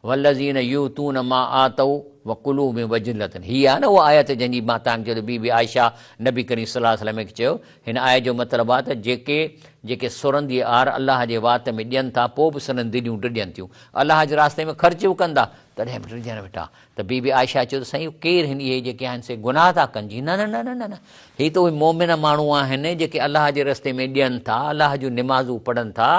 والذين يؤتون ما آتوا وقلوبهم وجلة هي آهي نه اها آيت جنهن جي مان توهان کي چيو ته بي بي عائشه نبي ڪريم صلي الله عليه وسلم کي چيو هن آيت جو مطلب آهي ته جيڪي جيڪي سرنديء آر الله جي وات ۾ ڏين ٿا پوء به سندن دليون ڊڄن ٿيون. الله جي راستي ۾ خرچ به ڪن ٿا تڏهن به ڊڄن ويٺا. ته بي بي عائشه چيو ته سائين ڪير هن اهي جيڪي آهن سي گناهه ٿا ڪن؟ جي نه نه نه نه نه هي ته اهي مؤمن ماڻهو آهن جيڪي الله جي رستي ۾ ڏين ٿا، الله جون نمازون پڙهن ٿا،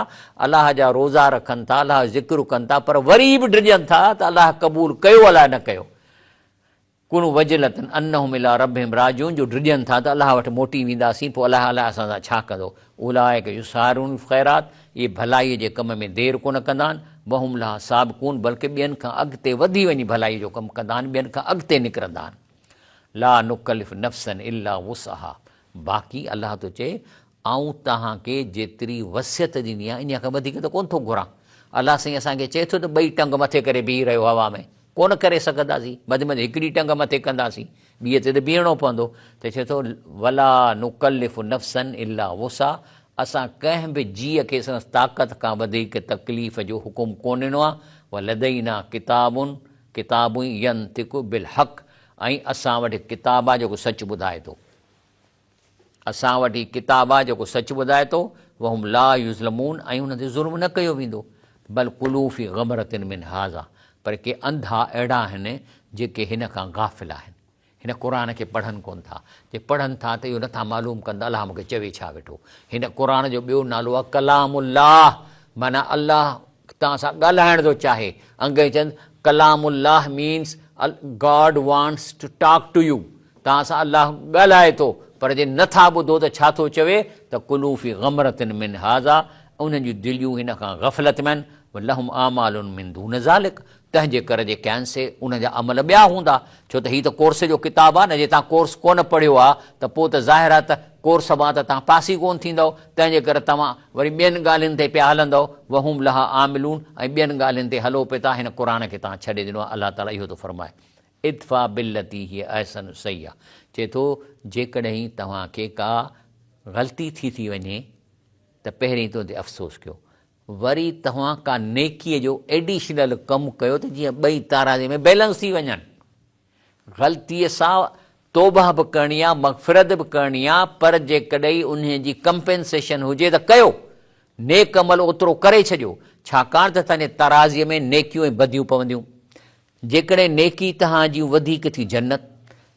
الله جا روزا رکن ٿا، الله جو ذڪر ڪن ٿا پر وري به ڊڄن ٿا ته الله قبول ڪيو الائي نه ڪيو. قلوب وجلة انهم الي ربهم راجعون جو ڊڄن ٿا ته الله وٽ موٽي وينداسين پوء الله الائي اسان سان ڇا ڪندو. اولئڪ يسارعون في الخيرات اهي ڀلائيء جي ڪم ۾ دير ڪونه ڪندا آهن، وهم لها سابقون بلڪه ٻين کان اڳتي وڌي وڃي ڀلائيء جو ڪم ڪندا آهن، ٻين کان اڳتي نڪرندا آهن. لا نڪلف نفسا الا وسعها باقي الله ٿو چئي آئون توهان کي جيتري وصيت ڏني آهي انهيء کان وڌيڪ ته ڪونه ٿو گهران. الله سائين اسان کي چئي ٿو ته ٻئي ٽنگ مٿي ڪري بيهي رهيو هوا ۾. ڪونه ڪري سگهنداسين، وڌ ۾ وڌ هڪڙي ٽنگ مٿي ڪنداسين، ٻيء تي ته بيهڻو پوندو. ته چئي ٿو، ولا نڪلف نفسا الا وسعها اسان ڪنهن به جيء کي سندس طاقت کان وڌيڪ تڪليف جو حڪم ڪونه ڏنو آهي، ولدينا ڪتاب ڪتاب ينطق بالحق ۽ اسان وٽ هڪ ڪتاب آهي جيڪو سچ ٻڌائي ٿو. اسان وٽ هي ڪتاب آهي جيڪو سچ ٻڌائي ٿو، وهم لا يظلمون ۽ انهن تي ظلم نه ڪيو ويندو، بل ڪلوا في غمرة من هذا پر ڪي انڌا اهڙا آهن جيڪي هن کان غافل آهن، هن قرآن کي پڙهن ڪونه ٿا، جي پڙهن ٿا ته اهو نٿا معلوم ڪن ته الله مون کي چوي ڇا ويٺو. هن قرآن جو ٻيو نالو آهي ڪلام الله معنيٰ الله توهان سان ڳالهائڻ ٿو چاهي، انگريز چون ڪلام الله means God wants to talk to you توهان سان الله ڳالهائي ٿو، پر جي نه ٿا ٻڌو ته ڇا ٿو چوي ته ڪلوا في غمرة من هذا انهن جون دليون هن کان غفلت ۾ آهن ولهم اعمال من دون ذلڪ تنهن جي ڪري جيڪي آهن سي انهن جا عمل ٻيا هوندا ڇو ته هي ته ڪورس جو ڪتاب آهي نه جي توهان ڪورس ڪونه پڙهيو آهي ته پوء ته ظاهر آهي ته ڪورس مان ته توهان پاس ئي ڪونه ٿيندؤ تنهن جي ڪري توهان وري ٻين ڳالهين تي پيا هلندؤ وهم لها عاملون ۽ ٻين ڳالهين تي هلو پئي ٿا هن قرآن کي توهان ڇڏي ڏنو آهي الله تعاليٰ اهو ٿو فرمائي ادفع بالتي هي احسن السيئه چئي ٿو جيڪڏهن توهان کي ڪا غلطي ٿي ٿي وڃي ته پهرين ته ان تي افسوس ڪيو وري توهان ڪا نيڪيء جو ايڊيشنل ڪم ڪيو ته جيئن ٻئي تارازي ۾ بيلنس ٿي وڃن. غلطيء سان توبهه به ڪرڻي آ، مغفرت به ڪرڻي آ، پر جيڪڏهن انهيء جي ڪمپينسيشن هجي ته ڪيو. نيڪ عمل اوترو ڪري ڇڏيو، ڇاڪاڻ ته توهان جي ترازيء ۾ نيڪيون ۽ بديون پونديون. جيڪڏهن نيڪي توهان جون وڌيڪ ٿي جنت،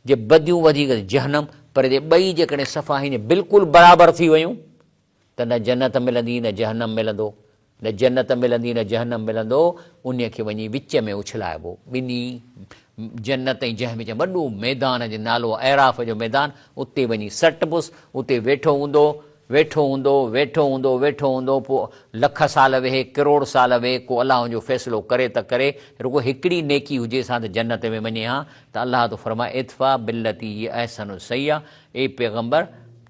جي بديون وڌيڪ ته جهنم، پر جي ٻئي جيڪڏهن صفا هيئن بلڪل برابر ٿي ويون ته نه جنت ملندي نه جهنم ملندو، نه جنت ملندي نه جهنم ملندو، انهيء کي وڃي وچ ۾ اڇلائبو. ٻنهي جنت ۽ جهنم وچ ۾ وڏو ميدان جي نالو آهي اعراف جو ميدان، اتي وڃي سٽبس، اتي ويٺو هوندو، ويٺو هوندو، ويٺو هوندو، ويٺو هوندو، پوء لک سال ويهي، ڪروڙ سال ويهي، ڪو الله ان جو فيصلو ڪري ته ڪري، رڳو هڪڙي نيڪي هجيس ها ته جنت ۾ وڃي ها، ته الله ٿو فرمائي، ادفع بالتي هي احسن السيئه، اي پيغمبر!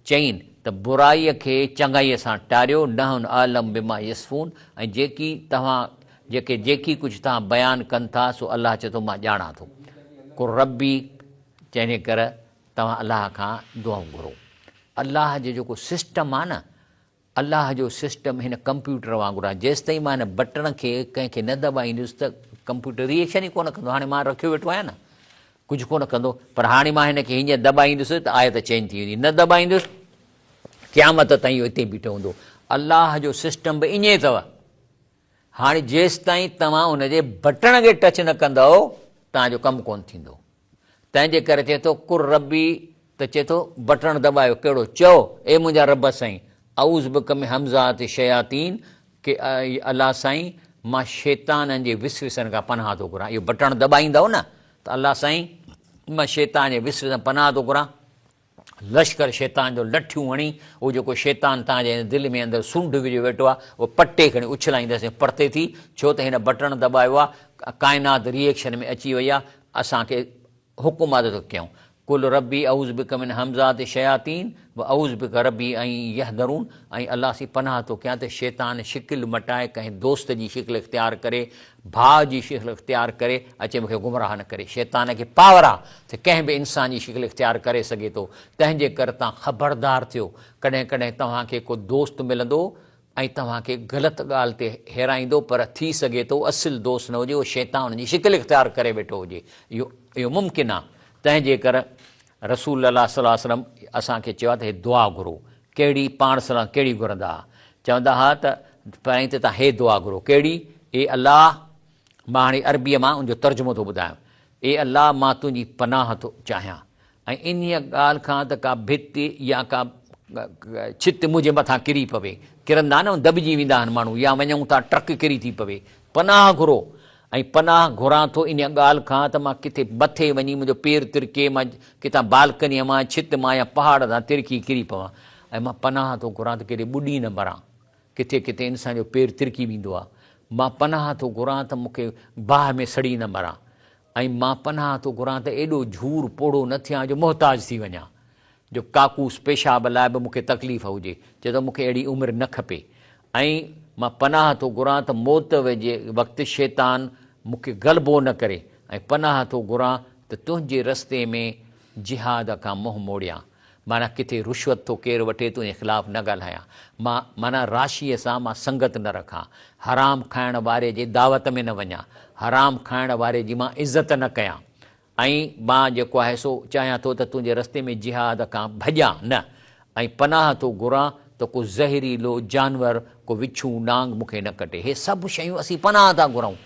چئين ته برائيء کي چڱائيء سان ٽاريو، نحن اعلم بما يصفون ۽ جيڪي توهان جيڪي جيڪي ڪجهه توهان بيان ڪن ٿا سو الله چئي ٿو مان ڄاڻان ٿو. قل ربي چئني ڪر توهان الله کان دعائون گهرو. الله جو جيڪو سسٽم آهي نه الله جو سسٽم هن ڪمپيوٽر وانگر آهي جيستائين مان هن بٽڻ کي ڪنهن کي نه دٻائيندس ته ڪمپيوٽر ري ايڪشن ئي ڪونه ڪندو هاڻي مان رکيو ويٺو آهيان نه ڪجهه ڪونه ڪندو پر هاڻي مان هن کي هيئن دٻائيندس ته آيت چينج ٿي ويندي نه دٻائيندس قيامت تائين اهو اتي بيٺو هوندو الله جو سسٽم به ائين اٿو هاڻي جيستائين توهان ان جي بٽڻ کي ٽچ نه ڪندؤ توهان جو ڪم ڪونه ٿيندو تنهن جي ڪري چئي ٿو، قل ربي ته چئي ٿو، بٽڻ دٻايو، ڪهڙو؟ چئو، اي منهنجا رب سائين، اعوذ بک من همزات الشياطين ڪي اي الله سائين مان شيطانن جي وسوسن کان پناهه ٿو گهران. اهو بٽڻ دٻائيندؤ نه ته الله سائين مان شيطان جي وسوسن پناهه ٿو گهران. لشڪر شيطان جو لٺيون هڻي، اهو جيڪو شيطان توهان جي هن دل ۾ اندر سونڍ وجهي ويٺو آهي، اهو پٽي کڻي اڇلائيندس ۽ پرتي ٿي، ڇو ته هن بٽڻ دٻايو آهي، ڪائنات ري ايڪشن ۾ اچي وئي آهي، اسان کي حڪم آهي ته ڪيون. قل ربي اعوذ بک من همزات الشياطين واعوذ بک ربي ان يحضرون ۽ الله سين پناهه ٿو ڪيان ته شيطان شڪل مٽائي ڪنهن دوست جي شڪل اختيار ڪري، ڀاء جي شڪل اختيار ڪري اچي مون کي گمراهه نه ڪري. شيطان کي پاور آ ته ڪنهن به انسان جي شڪل اختيار ڪري سگهي ٿو. تنهن جي ڪري توهان خبردار ٿيو. ڪڏهن ڪڏهن توهان کي ڪو دوست ملندو ۽ توهان کي غلط ڳالهه تي هيرائيندو پر ٿي سگهي ٿو اصل دوست نه هجي اهو شيطان جي شڪل اختيار ڪري ويٺو هجي. اهو اهو ممڪن آ. تنهن جي ڪر رسول الله صلي الله عليه وسلم اسان کي چيو آ ته هي دعا گهرو. ڪهڙي پاڻ صلي الله ڪهڙي گهرندا ها؟ چوندا ها ته پهرين ته توهان هي دعا گهرو، ڪهڙي؟ اي الله! مان هاڻي عربيء مان ان جو ترجمو ٿو ٻڌايان، اي الله! مان تنهنجي پناهه ٿو چاهيان ۽ انهيء ڳالهه کان ته ڪا ڀت يا ڪا ڇت منهنجي مٿان ڪري پوي. ڪرندا نه دٻجي ويندا آهن ماڻهو يا وڃون ٿا ٽرڪ ڪري ٿي پوي. پناهه گهرو ۽ پناهه گهران ٿو انهيء ڳالهه کان ته مان ڪٿي مٿي وڃي منهنجو پير ترڪي، مان ڪٿان بالڪنيء مان، ڇت مان يا پهاڙ تان ترڪي ڪري پوان ۽ مان پناهه ٿو گهران ته ڪيڏي ٻڏي نه مران. ڪٿي ڪٿي انسان جو پير ترڪي ويندو آهي. مان پناهه ٿو گهران ته مون کي باهه ۾ سڙي نه مران ۽ مان پناهه ٿو گهران ته ايڏو جهور پوڙهو نه ٿيان جو محتاج ٿي وڃان. جو ڪاڪوس پيشاب لاء به مون کي تڪليف هجي، چئي ٿو مون کي اهڙي عمر نه کپي ۽ مان پناهه ٿو گهران ته موت جي وقت شيطان مون کي غلبو نه ڪري ۽ پناهه ٿو گهران ته تنهنجي رستي ۾ جهاد کان منهن موڙيان معنيٰ ڪٿي رشوت ٿو ڪير وٺي تنهنجي خلاف نه ڳالهايان مان معنيٰ راشيء سان مان سنگت نه رکان حرام کائڻ واري جي دعوت ۾ نه وڃان حرام کائڻ واري جي مان عزت نه ڪيان ۽ مان جيڪو آهي سو چاهيان ٿو ته تنهنجي رستي ۾ جهاد کان ڀڄان نه، ۽ پناهه ٿو گهران ته ڪو زهريلو جانور، ڪو وڇون، نانگ مون کي نه ڪٽي. هي سڀ شيون اسين پناهه ٿا گهرون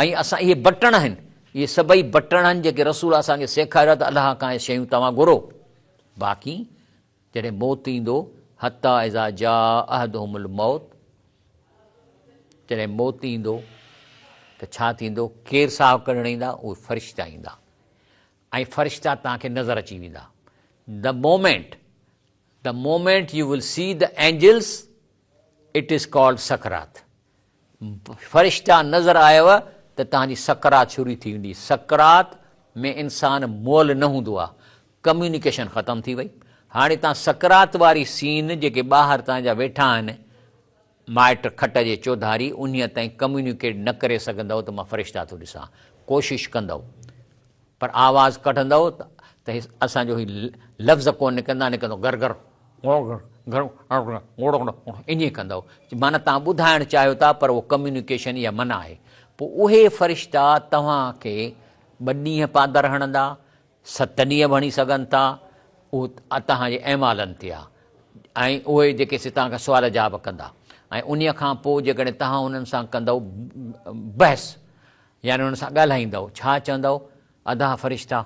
۽ اسان اهي بٽڻ آهن، اهي سڀئي بٽڻ آهن جيڪي رسول اسان کي سيکاريو آهي ته الله کان اهي شيون توهان گهرو. باقي جڏهن موت ايندو، حتيٰ اذا جاء احدهم الموت، جڏهن موت ايندو ته ڇا ٿيندو؟ ڪير ساهه ڪڍڻ ايندا؟ اهي فرشتا ايندا ۽ فرشتا توهان کي نظر اچي ويندا. The moment The moment you will see the angels it is called سڪرات. فرشتا نظر آيو ته توهان جي سڪرات شروع ٿي ويندي. سڪرات ۾ انسان مئل نه هوندو آهي. ڪميونيڪيشن ختم ٿي وئي. هاڻي توهان سڪرات واري سين جيڪي ٻاهر توهان جا ويٺا آهن مائٽ کٽ جي چوڌاري انهيء تائين ڪميونيڪيٽ نه ڪري سگهندؤ ته مان فرشتا ٿو ڏسان. ڪوشش ڪندؤ پر آواز ڪڍندؤ ته هي اسان جو هي لفظ ڪونه نڪرندا، نڪرندو گر گر گر گر گر ائين ڪندؤ معنيٰ توهان ٻڌائڻ چاهيو ٿا پر اهو ڪميونيڪيشن اها منع آهي. پوء اهي فرشتا توهان کي ٻه ڏينهن پادر هڻندا، ست ڏينهن به هڻي سگهن ٿا، اهو توهان جي اعمالن تي آهي ۽ اهي جيڪي سي توهان کان سوال جواب ڪندا ۽ انهيء کان پوء جيڪڏهن توهان انهن سان ڪندؤ بحث يعني انهن سان ڳالهائيندؤ، ڇا چوندؤ، ادا فرشتا!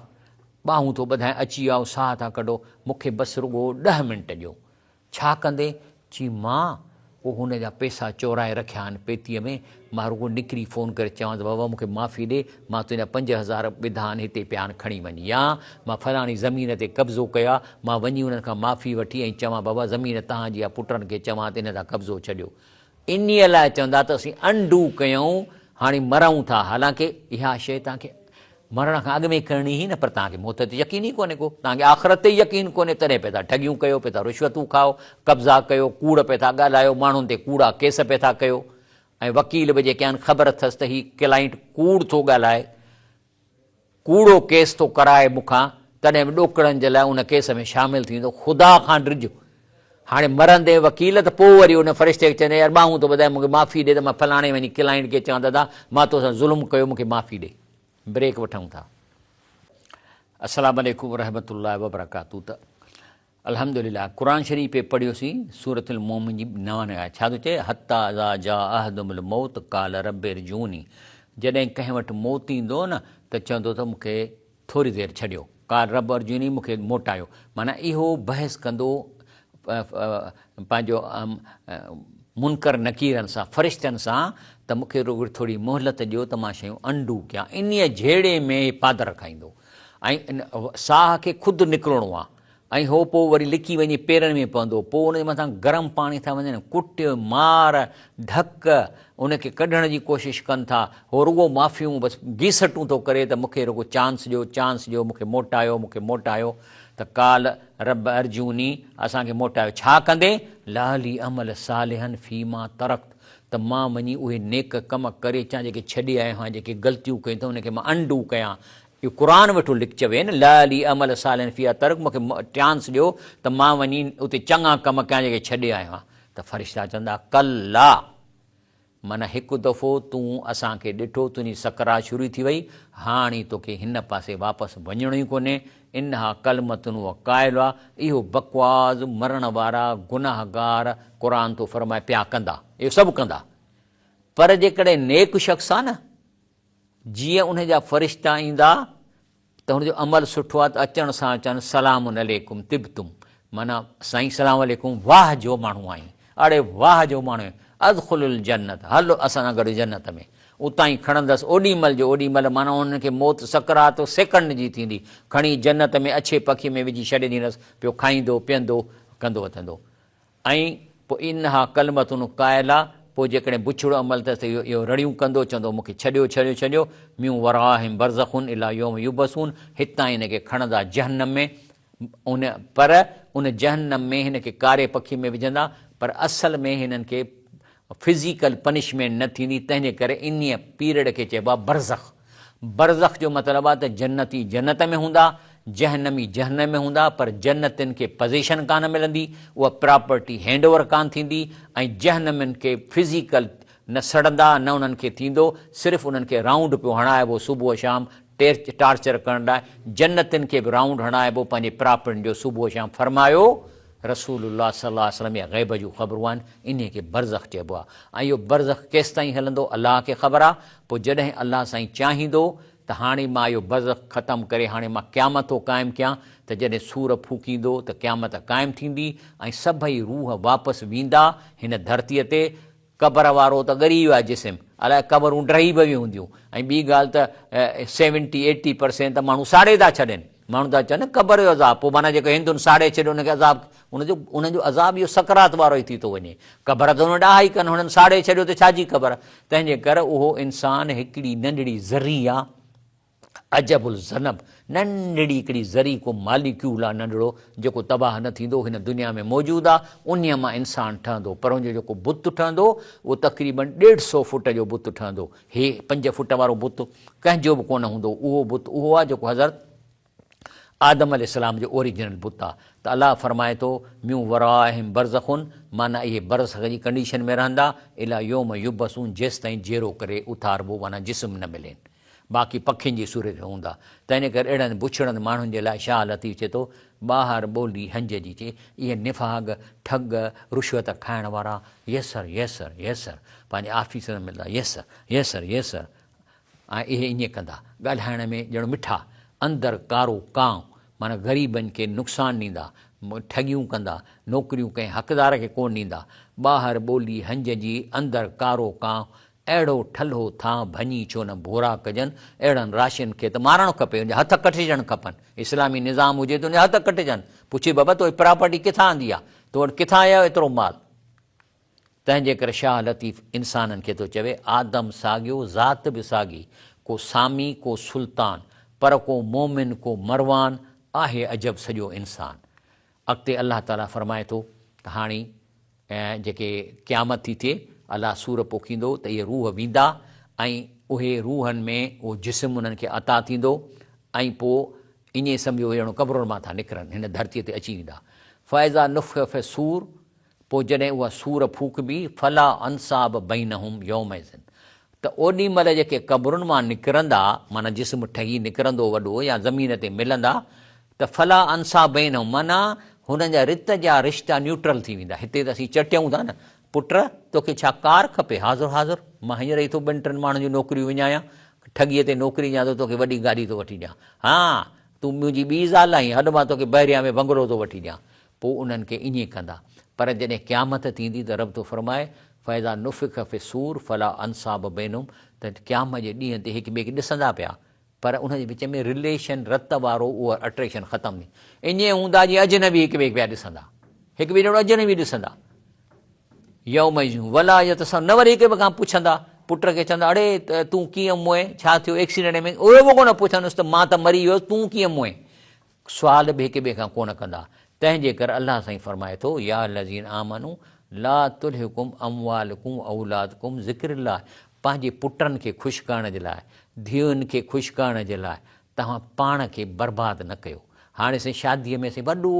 ٻانهون ٿو ٻڌايان، اچي آئو، ساهه ٿا ڪڍو، مون کي بس رڳو ڏهه منٽ ڏيو. ڇا ڪندين؟ چي مان ڪو هن جا پئسا چورائي رکيا آهن پيتيء ۾، مان رڳو نڪري فون ڪري چوانس ته بابا مون کي معافي ڏي، مان تنهنجا 5000 ٻڌا آهن هتي پيا آهن کڻي وڃ يا مان فلاڻي زمين تي قبضو ڪيو آهي، مان وڃي انهن کان معافي وٺي ۽ چوان بابا زمين توهان جي آهي پٽن کي چوان ته ان تان قبضو ڇڏيو. انهيء لاء چوندا ته اسين انڊو ڪيون هاڻي مرون ٿا، حالانڪه اها شيء توهان کي مرڻ کان اڳ ۾ ڪرڻي هئي نه پر توهان کي موت تي يقين ئي ڪونهي ڪو، توهان کي آخرت تي ئي يقين ڪونهي تڏهن پئي ٿا ٺڳيون ڪيو، پئي ٿا رشوتون کائو، قبضا ڪيو، ڪوڙ پئي ٿا ڳالهايو، ماڻهن تي ڪوڙا ڪيس پئي ٿا ڪيو ۽ وڪيل به جيڪي آهن خبر اٿس ته هي ڪلائنٽ ڪوڙ ٿو ڳالهائي، ڪوڙو ڪيس ٿو ڪرائي مون کان، تڏهن به ڏوڪڙن جي لاء ان ڪيس ۾ شامل ٿيندو، خدا کان ڊڄ. هاڻي مرندين وڪيل ته پوء وري ان فرشتي کي چوندين يار ٻانهون ٿو ٻڌائين مون کي معافي ڏي ته مان فلاڻي وڃي ڪلائنٽ کي چوان دادا مان توسان ظلم ڪيو مون کي معافي ڏي. بريڪ وٺون ٿا. السلام عليڪم ورحمة الله وبرڪاته ته الحمدلله قرآن شريف پي پڙهيوسين سورة المومن جي 99 آيت ڇا ٿو چئي حتي اذا جاء احدهم الموت قال رب ارجعوني جڏهن ڪنهن وٽ موت ايندو نه ته چوندو ته مون کي ٿوري دير ڇڏيو قال رب ارجعوني مون کي موٽايو معنيٰ اهو بحث ڪندو پنهنجو منڪر نڪيرن سان فرشتن سان ته مون کي رڳو ٿوري مهلت ڏيو ته مان شيون انڊو ڪيان انهيء جهيڙي ۾ هي پادر کائيندو ۽ ساهه کي خود نڪرڻو آ ۽ هو پوء وري لڪي وڃي پيرن ۾ پوندو پوء ان جي مٿان گرم پاڻي ٿا وڃن ڪٽ مار ڌڪ ان کي ڪڍڻ جي ڪوشش ڪن ٿا هو رڳو معافيون بس گيسٽون ٿو ڪري ته مون کي رڳو چانس ڏيو چانس ڏيو مون کي موٽايو مون کي موٽايو ته قال رب ارجعوني اسان کي موٽايو ڇا ڪندين لعلي اعمل صالحا فيما ترڪت ته مان وڃي اهي نيڪ ڪم ڪري اچان جيڪي ڇڏي آيو آهيان جيڪي غلطيون ڪيون اٿم ان کي مان انڊو ڪيان اهو قرآن ويٺو لک چوي نه لعلي اعمل صالحا فيما ترڪت مون کي چانس ڏيو ته مان وڃي اتي چڱا ڪم ڪيان جيڪي ڇڏي آيو آهيان ته فرشتا چوندا ڪلا معنيٰ هڪ دفعو تون اسان کي ڏٺو، تنهنجي سڪرات شروع ٿي وئي، هاڻي توکي هن پاسي واپس وڃڻو ئي ڪونهي، انها ڪلمة هو قائلها، اهو بڪواز، مرڻ وارا، گناهگار، قرآن ٿو فرمائي پيا ڪندا، اهو سڀ ڪندا، پر جيڪڏهن نيڪ شخص آ نه، جيئن ان جا فرشتا ايندا ته هن جو عمل سٺو آهي ته اچڻ سان اچن سلام عليڪم طبتم معنيٰ سائين سلام عليڪم واهه جو ماڻهو آهين اڙي واهه جو ماڻهو آهين ادخل الجنت هل اسان سان گڏ جنت ۾ اتان ئي کڻندس اوڏي مهل جو اوڏي مهل معنيٰ انهن کي موت سڪرات سيڪنڊ جي ٿيندي کڻي جنت ۾ اڇي پکي ۾ وجهي ڇڏي ڏيندس پيو کائيندو پيئندو ڪندو وتندو ۽ پوء انها ڪلمة قائله، پوء جيڪڏهن بڇڙو عمل اٿس ته اهو اهو رڙيون ڪندو، چوندو مون کي ڇڏيو ڇڏيو ڇڏيو، من ورائهم برزخ الي يوم يبعثون، هتان هن کي کڻندا جهنم ۾، ان پر ان جهنم ۾ هن کي ڪاري پکي ۾ وجهندا، پر اصل ۾ هنن کي فزيڪل پنشمينٽ نه ٿيندي، تنهن جي ڪري انهيء پيريڊ کي چئبو آهي برزخ. برزخ جو مطلب آهي ته جنتي جنت ۾ هوندا، جهنمي جهنم ۾ هوندا، پر جنتين کي پزيشن ڪانه ملندي، اها پراپرٽي هينڊ اوور ڪانه ٿيندي ۽ جهنمين کي فزيڪل نه سڙندا نه انهن کي ٿيندو، صرف انهن کي رائونڊ پيو هڻائبو صبح شام ٽارچر ڪرڻ لاء، جنتين کي به رائونڊ هڻائبو پنهنجي پراپرٽين جو صبح شام فرمايو رسول الله صلي الله عليه وسلم اها غيب جون خبرون آهن، انهي کي برزخ چئبو آهي ۽ اهو برزخ ڪيستائين هلندو الله کي خبر آهي، پوء جڏهن الله سائين چاهيندو ته هاڻي مان اهو برزخ ختم ڪري هاڻي مان قيامت ٿو قائم ڪيان ته جڏهن صور ڦوڪيندو ته قيامت قائم ٿيندي ۽ سڀئي روح واپس ويندا هن ڌرتيء تي قبر وارو ته ڳري ويو آهي جسم الائي قبرون ڊهي به ويون هونديون ۽ ٻي ڳالهه ته سيونٽي ايٽي پرسينٽ ته ماڻهو ساڙي ٿا ڇڏين. ماڻهو ٿا چون نه قبر جو عذاب، پوء معنيٰ جيڪو هندن ساڙي ڇڏيو ان کي عذاب، ان جو انهن جو عذاب اهو سڪرات وارو ئي ٿي ٿو وڃي. قبر ته انهن ڏاها ئي ڪن، هنن ساڙي ڇڏيو ته ڇا جي قبر؟ تنهن جي ڪر اهو انسان هڪڙي ننڍڙي ذري آ، عجب الذنب، ننڍڙي هڪڙي ذري ڪو ماليڪيول آ ننڍڙو جيڪو تباهه نه ٿيندو هن دنيا ۾ موجود آ، انهيء مان انسان ٺهندو پر ان جو جيڪو بت ٺهندو اهو تقريباً ڏيڍ سو فوٽ جو بت ٺهندو. هي پنج فوٽ وارو بت ڪنهن جو به ڪونه هوندو، اهو بت اهو آ جيڪو حضرت آدم عليه السلام جو اوريجنل بت آ ته الله فرمائي ٿو، من ورائهم برزخ معنيٰ اهي برزخ جي ڪنڊيشن ۾ رهندا، الي يوم يبعثون جيستائين جيئرو ڪري اٿاربو معنيٰ جسم نه ملين باقي پکين جي صورت ۾ هوندا. تنهن ڪري اهڙن بڇڙن ماڻهن جي لاء شاهه لطيف چئي ٿو، ٻاهر ٻولي هنج جي چئي، اهي نفاق، ٺڳ، رشوت کائڻ وارا، yes sir, yes sir, yes sir, پنهنجي آفيسر سان ملندا، yes sir, yes sir, yes sir, ۽ اهي ائين ڪندا، ڳالهائڻ ۾ ڄڻ مٺا، اندر ڪارو ڪانء، معنيٰ غريبن کي نقصان ڏيندا، ٺڳيون ڪندا، نوڪريون ڪنهن حقدار کي ڪونه ڏيندا، ٻاهر ٻولي هنج جي، اندر ڪارو ڪانء، اهڙو ٺلهو ٿانء ڀڃي ڇو نه ڀورا ڪجن، اهڙن راشين کي ته مارڻ کپي، ان جا هٿ ڪٽجڻ کپن، اسلامي نظام هجي ته ان جا هٿ ڪٽجن، پڇي بابا تو هي پراپرٽي ڪٿان آندي آ، تو وٽ ڪٿان آيو ايترو مال؟ تنهن جي ڪري شاهه لطيف انسانن کي ٿو چوي، آدم ساڳيو، ذات به ساڳي، ڪو سامي ڪو سلطان، پر ڪو مومن ڪو مروان، آهي عجب سڄو انسان. اڳتي الله تعاليٰ فرمائي ٿو ته هاڻي جيڪي قيامت ٿي ٿئي، الله سور پوکيندو ته اهي روح ويندا ۽ اهي روحن ۾ اهو جسم انهن کي عطا ٿيندو ۽ پوء ائين سمجهو ڄڻ قبرن مان ٿا نڪرن، هن ڌرتيء تي اچي ويندا. فاذا نفخ في الصور پوء جڏهن اها سور ڦوڪبي، فلا انصاب بينهم يومئذ ته اوڏي مهل جيڪي قبرن مان نڪرندا، معنيٰ جسم ٺهي نڪرندو وڏو يا زمين تي ملندا، ته فلا انصاب بينهم معنيٰ هنن جا رت جا رشتا نيوٽرل ٿي ويندا. هتي ته اسين چٽيون ٿا نه، پٽ توکي ڇا ڪار کپي؟ حاضر حاضر، مان هينئر ئي ٿو ٻن ٽن ماڻهن جون نوڪريون وڃايان، ٺڳيء تي نوڪري ڏيان ٿو، توکي وڏي گاڏي ٿو وٺي ڏيان. ها، تون منهنجي ٻي زال آهين، هل مان توکي بحريا ۾ بنگلو ٿو وٺي ڏيان. پوء انهن کي ائين ڪندا. پر جڏهن قيامت ٿيندي ته رب ٿو فرمائي، فاذا نفخ في الصور فلا انصاب بينهم ته قيامت جي ڏينهن تي هڪ ٻئي کي ڏسندا پيا پر انهن جي وچ ۾ رليشن، رت وارو اهو اٽريڪشن ختم ٿي ائين هوندا جيئن اجنبي هڪ ٻئي کي پيا ڏسندا. هڪ ٻئي ڄڻ اجنبي ڏسندا. يومئذ ولا يتساءلون نه وري هڪ ٻئي کان پڇندا. پٽ کي چوندا اڙي تون ڪيئن موئين، ڇا ٿيو ايڪسيڊنٽ ۾، اهو به ڪونه پڇندس ته مان ته مري ويس تون ڪيئن موئين. سوال به هڪ ٻئي کان ڪونه ڪندا، تنهن جي ڪري الله سائين فرمائي ٿو، يا الذين آمنوا لا تلهڪم اموالڪم واولادڪم ذڪر الله پنهنجي پٽن کي خوش ڪرڻ جي لاء، ڌيئن کي خوش ڪرڻ جي لاء توهان پاڻ کي برباد نه ڪيو. هاڻي سائين شاديء ۾ سائين وڏو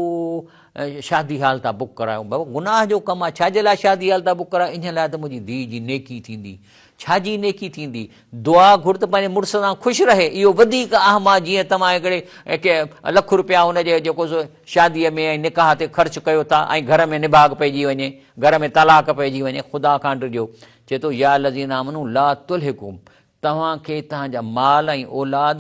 شادي هال ٿا بڪ ڪرايون، بابا گناهه جو ڪم آهي، ڇا جي لاء شادي هال ٿا بڪ ڪرايو؟ انهيء لاء ته منهنجي ڌيء جي نيڪي ٿيندي. ڇا جي نيڪي ٿيندي؟ دعا گهر ته پنهنجي مڙس سان خوش رهي، اهو وڌيڪ اهم آهي، جيئن توهان هڪڙي ڪي لک روپيا هن جي جيڪو سو شاديء ۾ ۽ نڪاح تي خرچ ڪيو ٿا ۽ گهر ۾ نڀاڳ پئجي وڃي، گهر ۾ طلاق پئجي وڃي، خدا کان ڊڄو. چئي ٿو، يا الذين آمنوا لا تلهڪم توهان کي توهان جا مال ۽ اولاد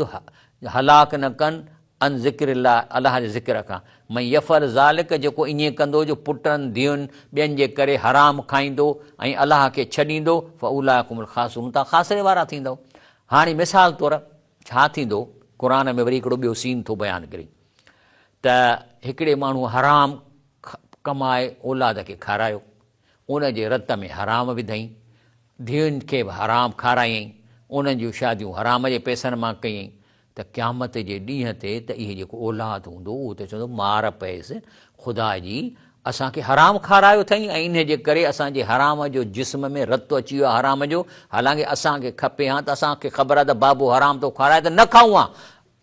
هلاڪ نه ڪن، عن ذڪر الله، الله جي ذڪر کان، من يفعل ذلک جيڪو ائين ڪندو جو پٽن، ڌيئن، ٻين جي ڪري حرام کائيندو ۽ الله کي ڇڏيندو، فاولئک هم الخاسرون توهان خاسري وارا ٿيندؤ. هاڻي مثال طور ڇا ٿيندو، قرآن ۾ وري هڪڙو ٻيو سين ٿو بيان ڪري ته هڪڙي ماڻهو حرام ڪمائي اولاد کي کارايو، ان جي رت ۾ حرام وڌائين، ڌيئن کي به حرام کارايائين، انهن جون شاديون حرام جي پئسن مان ڪيائين ته قيامت جي ڏينهن تي ته اهي جيڪو اولاد هوندو اهو ته چوندو مار پئيس خدا جي اسان کي حرام کارايو اٿئي ۽ انهي جي ڪري اسان جي حرام جو جسم ۾ رت اچي ويو آهي حرام جو حالانڪه اسان کي کپي هان ته اسان کي خبر آهي ته بابو حرام ٿو کارائي ته نه کائون هان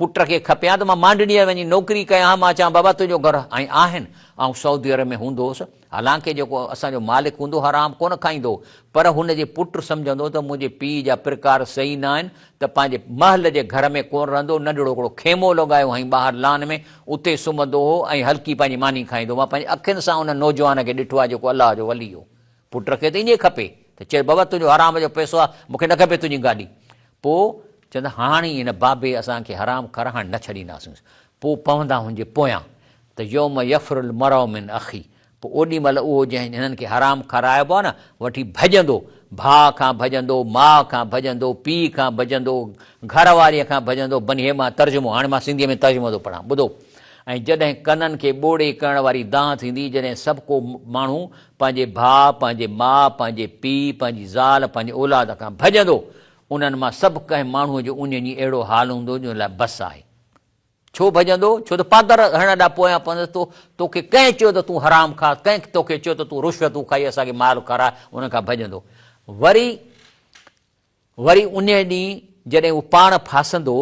پٽ کي کپي ها ته مان مانڊڻيء وڃي نوڪري ڪيان ها، مان چوان بابا تنهنجو گهر ۽ آهن، آئون سعودي عرب ۾ هوندو هوس، حالانڪه جيڪو اسان جو مالڪ هوندو حرام ڪونه کائيندو هو، پر هن جي پٽ سمجهندو ته منهنجي پيء جا پرڪار صحيح نه آهن ته پنهنجي محل جي گهر ۾ ڪونه رهندو، ننڍڙو هڪڙو خيمو لڳايو هئائين ٻاهر لان ۾، اتي سمهندو هو ۽ هلڪي پنهنجي ماني کائيندو هو، مان پنهنجي اکين سان ان نوجوان کي ڏٺو آهي جيڪو الله جو ولي هو. پٽ کي ته ائين کپي ته چئي بابا تنهنجو حرام جو پئسو آهي، مون کي نه کپي تنهنجي گاڏي. پوء چوندا هاڻي هن بابي اسان کي حرام کارائي هاڻي نه ڇڏينداسونس. پوء پوندا هن جي پويان ته يوم يفر المرء من اخيه پوء اوڏي مهل اهو جنهن هنن کي حرام کارائبو آهي نه وٺي ڀڄندو ڀاء کان ڀڄندو، ماء کان ڀڄندو، پيء کان ڀڄندو، گهر واريء کان ڀڄندو، بني هي مان ترجمو، هاڻي مان سنڌيء ۾ ترجمو ٿو پڙهان، ٻڌو. ۽ جڏهن ڪنن کي ٻوڙي ڪرڻ واري دانهن ٿيندي، جڏهن سڀ ڪو ماڻهو پنهنجي ڀاء، پنهنجي ماء، پنهنجي پيء، پنهنجي زال، پنهنجي اولاد کان ڀڄندو، انهن مان سڀ ڪنهن ماڻهوء جو ان ڏينهن اهڙو حال هوندو جو ان لاء بس آهي. ڇو ڀڄندو؟ ڇو ته پادر هڻڻ ڏانهن پويان پوندس، توکي ڪنهن چيو ته تون حرام کاء، ڪنهن توکي چيو ته تون رشوتون کائي اسان کي مال کاراء، انهن کان ڀڄندو. وري وري انهيء ڏينهن جڏهن هو پاڻ ڦاسندو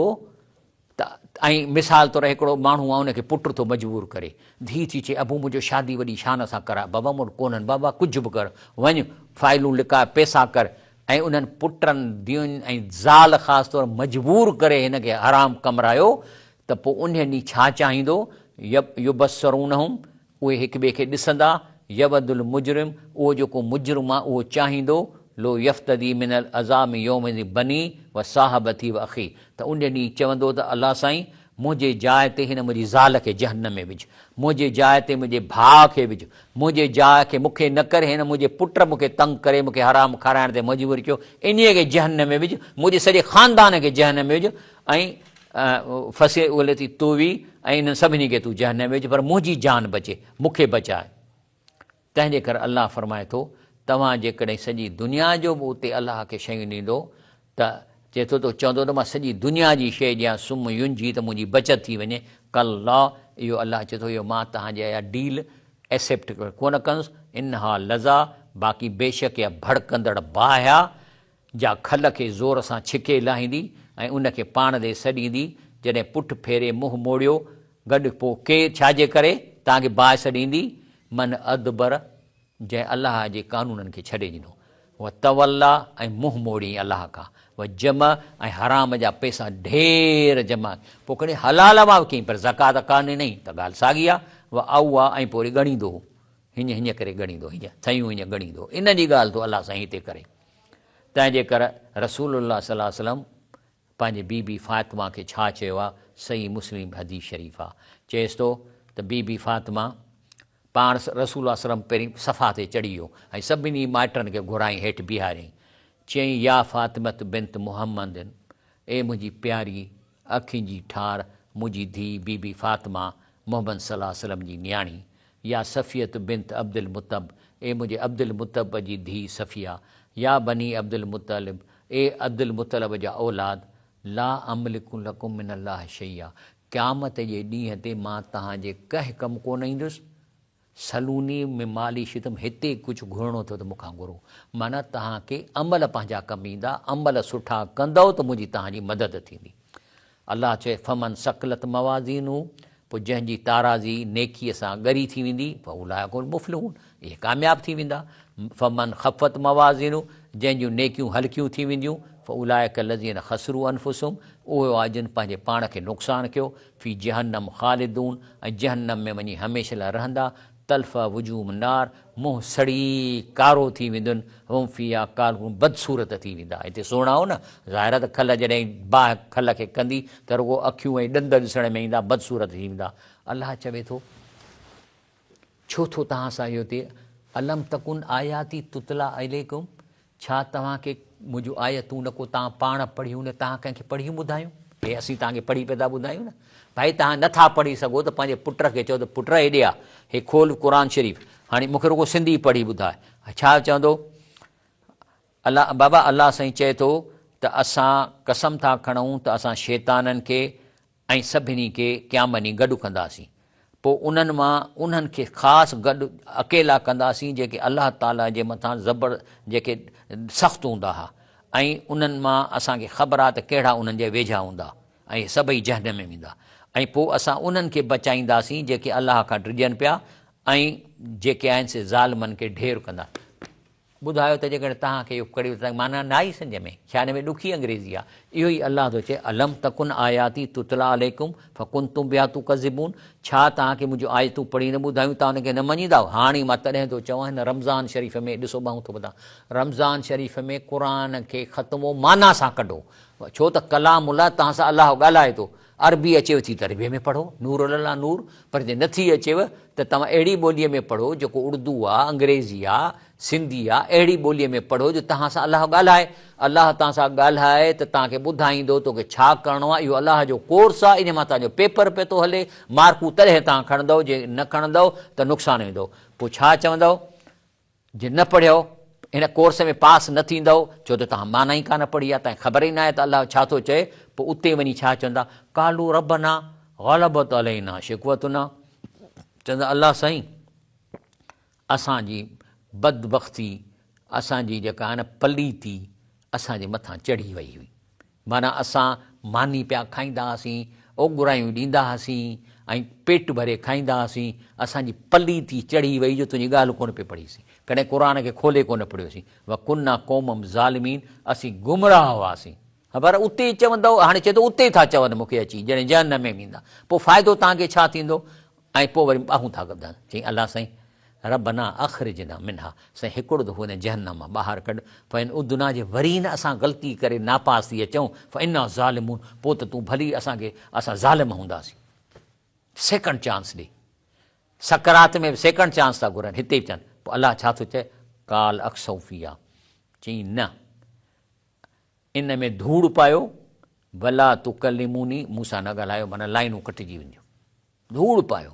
ته ۽ مثال طور هڪڙو ماڻهو آهي ان کي پٽ ٿو مجبور ڪري، ڌيء ٿي چئي ابو منهنجو شادي وڏي شان سان ڪراء، بابا مون وٽ ڪونهن، بابا ڪجهه به ڪر، وڃ فائلون لڪاء پئسا ڪر ۽ انهن پٽن، ڌيئن ۽ زال خاص طور مجبور ڪري هن کي حرام ڪمرايو ته پوء انهيء ڏينهن ڇا چاهيندو؟ يبصرونهم اهي هڪ ٻئي کي ڏسندا، يود المجرم اهو جيڪو مجرم آهي اهو چاهيندو، لو يفتدي من العذاب يومئذ بنيه وصاحبته واخيه ته ان ڏينهن چوندو ته الله سائين منهنجي جاء تي هن منهنجي زال کي جهنم ۾ وجهه، منهنجي جاء تي منهنجي ڀاء کي وجهه، منهنجي جاء کي مون کي نه ڪر، هن منهنجي پٽ مون کي تنگ ڪري مون کي حرام کارائڻ تي مجبور ڪيو، انهيء کي جهنم ۾ وجهه، منهنجي سڄي خاندان کي جهنم ۾ وجهه ۽ فصيلتي تووي ۽ انهن سڀني کي تون جهنم ۾ وجهه پر منهنجي جان بچي، مون کي بچاء. تنهن جي ڪري الله فرمائي ٿو، توهان جيڪڏهن سڄي دنيا جو به اتي الله کي شيون ڏيندو ته چئي ٿو ته چوندو ته مان سڄي دنيا جي شيء ڏيان ثم ينجي ته منهنجي بچت ٿي وڃي، ڪلا اهو الله چئي ٿو اهو مان توهان جي اها ڊيل ايسيپٽ ڪونه ڪندس، انها لظيٰ باقي بيشڪ اها ڀڙڪندڙ باهه آ، جا کل کي زور سان ڇڪي لاهيندي ۽ ان کي پاڻ ڏي سڏيندي، جڏهن پٺ ڦيري منهن موڙيو، گڏ پوء ڪير ڇا جي ڪري توهان کي باهه سڏيندي؟ من ادبر، جنهن الله جي قانونن کي ڇڏي ڏنو، وتوليٰ ۽ منهن موڙيائين الله کان، وجمع ۽ حرام جا پئسا ڍير جمع، پوء کڻي حلال مان به ڪيائين پر زڪوات ڪانه ڏنائين ته ڳالهه ساڳي آهي، واوعيٰ ۽ پوء وري ڳڻيندو هو. هينئن هينئن ڪري ڳڻيندو، هينئن ٿيون هينئن ڳڻيندو. ان جي ڳالهه ٿو الله سائين هتي ڪري. تنهن جي ڪر رسول الله صلي الله عليه وسلم پنهنجي بي بي فاطمه کي ڇا چيو آ، صحيح مسلم حديث شريف آ. چيس ٿو ته بي بي فاطمه پاڻ رسول الله صلي الله عليه وسلم پهرين صفا تي چڙهي ويو ۽ سڀني مائٽن کي گهرائين هيٺ بيهاريائين. چيائين يا فاطمة بنت محمد اي منهنجي پياري اکين جي ٺار منهنجي ڌيء بي بي فاطمه محمد صلي الله عليه وسلم جي نياڻي، يا صفية بنت عبدالمطب، اي منهنجي عبدالمطب جي ڌيء صفيه، يا بني عبدالمطلب، اي عبدالمطلب جا اولاد، لا املڪ لڪم من الله شيئا، قيامت جي ڏينهن تي مان توهان جي ڪنهن ڪم ڪونه ايندس، سلوني م مالي شتم هتي ڪجهه گهرڻو اٿو ته مون کان گهرو. معنيٰ توهان کي عمل پنهنجا ڪم ايندا، عمل سٺا ڪندؤ ته منهنجي توهان جي مدد ٿيندي. الله چئي، فمن ثقلت موازينه پوء جنهن جي تارازي نيڪيء سان ڳري ٿي ويندي، فاولئک هم المفلحون اهي ڪامياب ٿي ويندا. فمن خفت موازينه جنهن جون نيڪيون هلڪيون ٿي وينديون، فاولئک الذين خسروا انفسهم اهي هئا جن پنهنجي پاڻ کي نقصان ڪيو، في جهنم خالدون ۽ جهنم ۾ وڃي هميشه لاء رهندا، تلفح وجوههم النار منهن سڙي ڪارو ٿي ويندن، وهم فيها ڪالحون بدصورت ٿي ويندا، هتي سهڻا هو نه، ظاهر آهي ته کل جڏهن باهه کل کي ڪندي ته رڳو اکيون ۽ ڏند ڏسڻ ۾ ايندا، بدصورت ٿي ويندا. الله چوي ٿو، ڇو ٿو توهان سان اهو ٿئي، الم تڪن آياتي تتليٰ عليڪم ڇا توهان کي منهنجون آيتون نه ڪو توهان پاڻ پڙهيون نه توهان ڪنهن کي پڙهيون ٻڌايون؟ هي اسين توهان کي پڙهي پيا ٿا ٻڌايون نه. ڀائي توهان نه ٿا پڙهي سگهو ته پنهنجي پٽ کي چئو ته پٽ هيڏي آ، هي کول قرآن شريف، هاڻي مون کي رڳو سنڌي پڙهي ٻڌاء. ڇا چوندو؟ الله بابا الله سائين چئي ٿو ته اسان قسم ٿا کڻون ته اسان شيطانن کي ۽ سڀني کي قيامت ڏينهن گڏ ڪنداسين، پوء انهن مان انهن کي خاص گڏ اڪيلا ڪنداسين جيڪي الله تعاليٰ جي مٿان زبر جيڪي سخت هوندا ها ۽ انهن مان اسان کي خبر آهي ته ڪهڙا انهن جي ويجها هوندا ۽ سڀئي جهنم ۾ ويندا ۽ پوء اسان انهن کي بچائينداسين جيڪي الله کان ڊڄن پيا ۽ جيڪي آهن سي ظالمن کي ڍير ڪندا. ٻڌايو ته جيڪڏهن توهان کي اهو ڪڙيو ته معنيٰ نه آئي سمجهه ۾، ڇا ان ۾ ڏکي انگريزي آهي؟ اهو ئي الله ٿو چئي، الم تڪن آياتي تتليٰ عليڪم فڪنتم بها تڪذبون ڇا توهان کي منهنجون آيتون پڙهي نه ٻڌايون توهان ان کي نه مڃيندا آهيو؟ هاڻي مان تڏهن ٿو چوان هن رمضان شريف ۾ ڏسو ٻانهون ٿو ٻڌان رمضان شريف ۾ قرآن کي ختمو معنيٰ سان ڪڍو ڇو ته ڪلام الله توهان سان الله ڳالهائي ٿو عربي اچيو ٿي ته عربيء ۾ پڙهو، نور الله نور، پر جي نٿي اچيو ته توهان اهڙي ٻوليء ۾ پڙهو جيڪو اردو آ، انگريزي آ، سنڌي آ، اهڙي ٻوليء ۾ پڙهو جو توهان سان الله ڳالهائي. الله توهان سان ڳالهائي ته توهان کي ٻڌائيندو توکي ڇا ڪرڻو آ، اهو الله جو ڪورس آ، ان مان توهان جو پيپر پيو ٿو هلي، مارڪون تڏهن توهان کڻندؤ جي نه کڻندؤ ته نقصان ويندو. پوء ڇا چوندؤ؟ جي نه پڙهيو، هن ڪورس ۾ پاس نه ٿيندؤ، ڇو ته توهان معنيٰ ئي ڪانه پڙهي آهي، توهان کي خبر ئي ناهي ته الله ڇا ٿو چئي، پوء اتي وڃي ڇا چوندا، قالوا ربنا غلبت علينا شقوتنا، چوندا الله سائين اسان جي بدبختي، اسان جي جيڪا آهي نه پليتي اسان جي مٿان چڙهي وئي هئي. معنيٰ اسان ماني پيا کائيندا هئاسين، اوڳرايون ڏيندا هئاسين ۽ پيٽ ڀري کائيندا هئاسين، اسان جي پليتي چڙهي وئي جو تنهنجي ڳالهه ڪونه پئي پڙهيسين، ڪڏهن قرآن کي کولي ڪونه پڙهيوسين، وڪنا قوما ظالمين اسين گمراهه هئاسين. پر اتي چوندؤ، هاڻي چئي ٿو اتي ٿا چون مون کي اچي جڏهن جهنم ۾ ويندا، پوء فائدو توهان کي ڇا ٿيندو؟ ۽ پوء وري ٻانهون ٿا ٻڌن، چيائين الله سائين ربنا اخرجنا منها سائين هڪڙو دفعو هن جهنم مان ٻاهر ڪڍ، فإن عدنا جي وري نه اسان غلطي ڪري ناپاس ٿي اچون فإنا ظالمون پوء ته تون ڀلي اسان کي اسان ظالم هونداسين. سيڪنڊ چانس ڏي. سڪرات ۾ به سيڪنڊ چانس ٿا گهرن هتي به چون. پوء الله ڇا ٿو چئي قال اخسئو فيها چيائين نه ان ۾ ڌوڙ پايو ولا تڪلموني مون سان نه ڳالهايو معنيٰ لائنون ڪٽجي وينديون. ڌوڙ پايو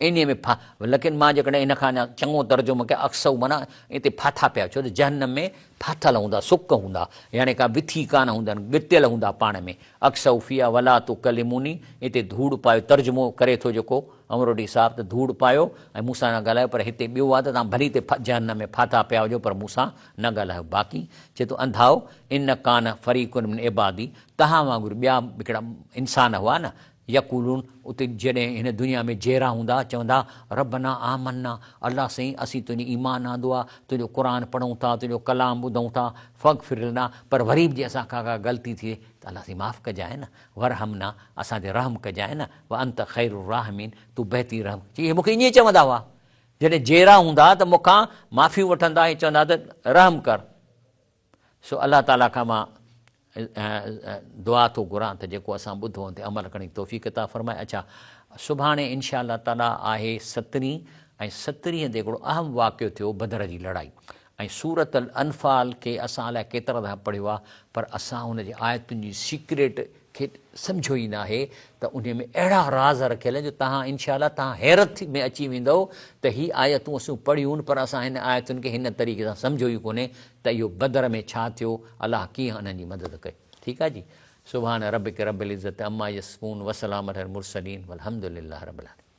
انهيء ۾ ڦا ليڪن مان جيڪڏهن ان کان اڃا چڱو ترجمو ڪيان اقصو معنيٰ اتي ڦاٿا پيا ڇو ته جهنم ۾ ڦاٿل هوندا سڪ هوندا يعني ڪا وٿي ڪانه هوندن ڳتيل هوندا پاڻ ۾ اقصو فيها ولا تڪلموني اتي ڌوڙ پايو ترجمو ڪري ٿو جيڪو امروٽي صاحب ته ڌوڙ پايو ۽ مون سان نه ڳالهايو پر هتي ٻيو آهي ته توهان ڀلي اتي جهنم ۾ ڦاٿا پيا هجو پر مون سان نه ڳالهايو باقي چئي ٿو انڌائو ان ڪان فريق من عبادي توهان وانگر ٻيا هڪڙا انسان هئا نه يقولون، اتي جڏهن هن دنيا ۾ جيئرا هوندا، چوندا، ربنا آمنا، الله سائين اسين تنهنجي ايمان آندو آهي، تنهنجو قرآن پڙهون ٿا، تنهنجو ڪلام ٻڌون ٿا، فاغفر لنا، پر وري به جي اسان کان ڪا غلطي ٿئي ته الله سائين معاف ڪجانء نه، ورحمنا، اسان تي رحم ڪجانء نه، وانت خير الراحمين، تون بهترين رحم، چي اهي مون کي ائين چوندا هئا، جڏهن جيئرا هوندا ته مون کان معافيون وٺندا ۽ چوندا ته رحم ڪر. سو الله تعاليٰ کان مان دعا ٿو گهران ته جيڪو اسان ٻڌو ان تي عمل ڪرڻ جي توفيق عطا فرمائي. اڇا سڀاڻي انشاء الله تعاليٰ آهي سترهين ۽ سترهين تي هڪڙو اهم واقعو ٿيو بدر جي لڙائي ۽ سورة الانفال کي اسان الائي ڪيترا دفعا پڙهيو آهي پر اسان ان جي آيتن جي سيڪريٽ کي سمجهيو ئي ناهي ته انهي ۾ اهڙا راز رکيل آهن جو توهان انشاء الله توهان حيرت ۾ اچي ويندؤ ته هي آيتون اسون پڙهيون پر اسان هن آيتن کي هن طريقي سان سمجهيو ئي ڪونهي ته اهو بدر ۾ ڇا ٿيو الله ڪيئن انهن جي مدد ڪئي ٺيڪ آهي جي سبحان ربک رب العزت عما يصفون وسلام علي المرسلين والحمد لله رب العالمين.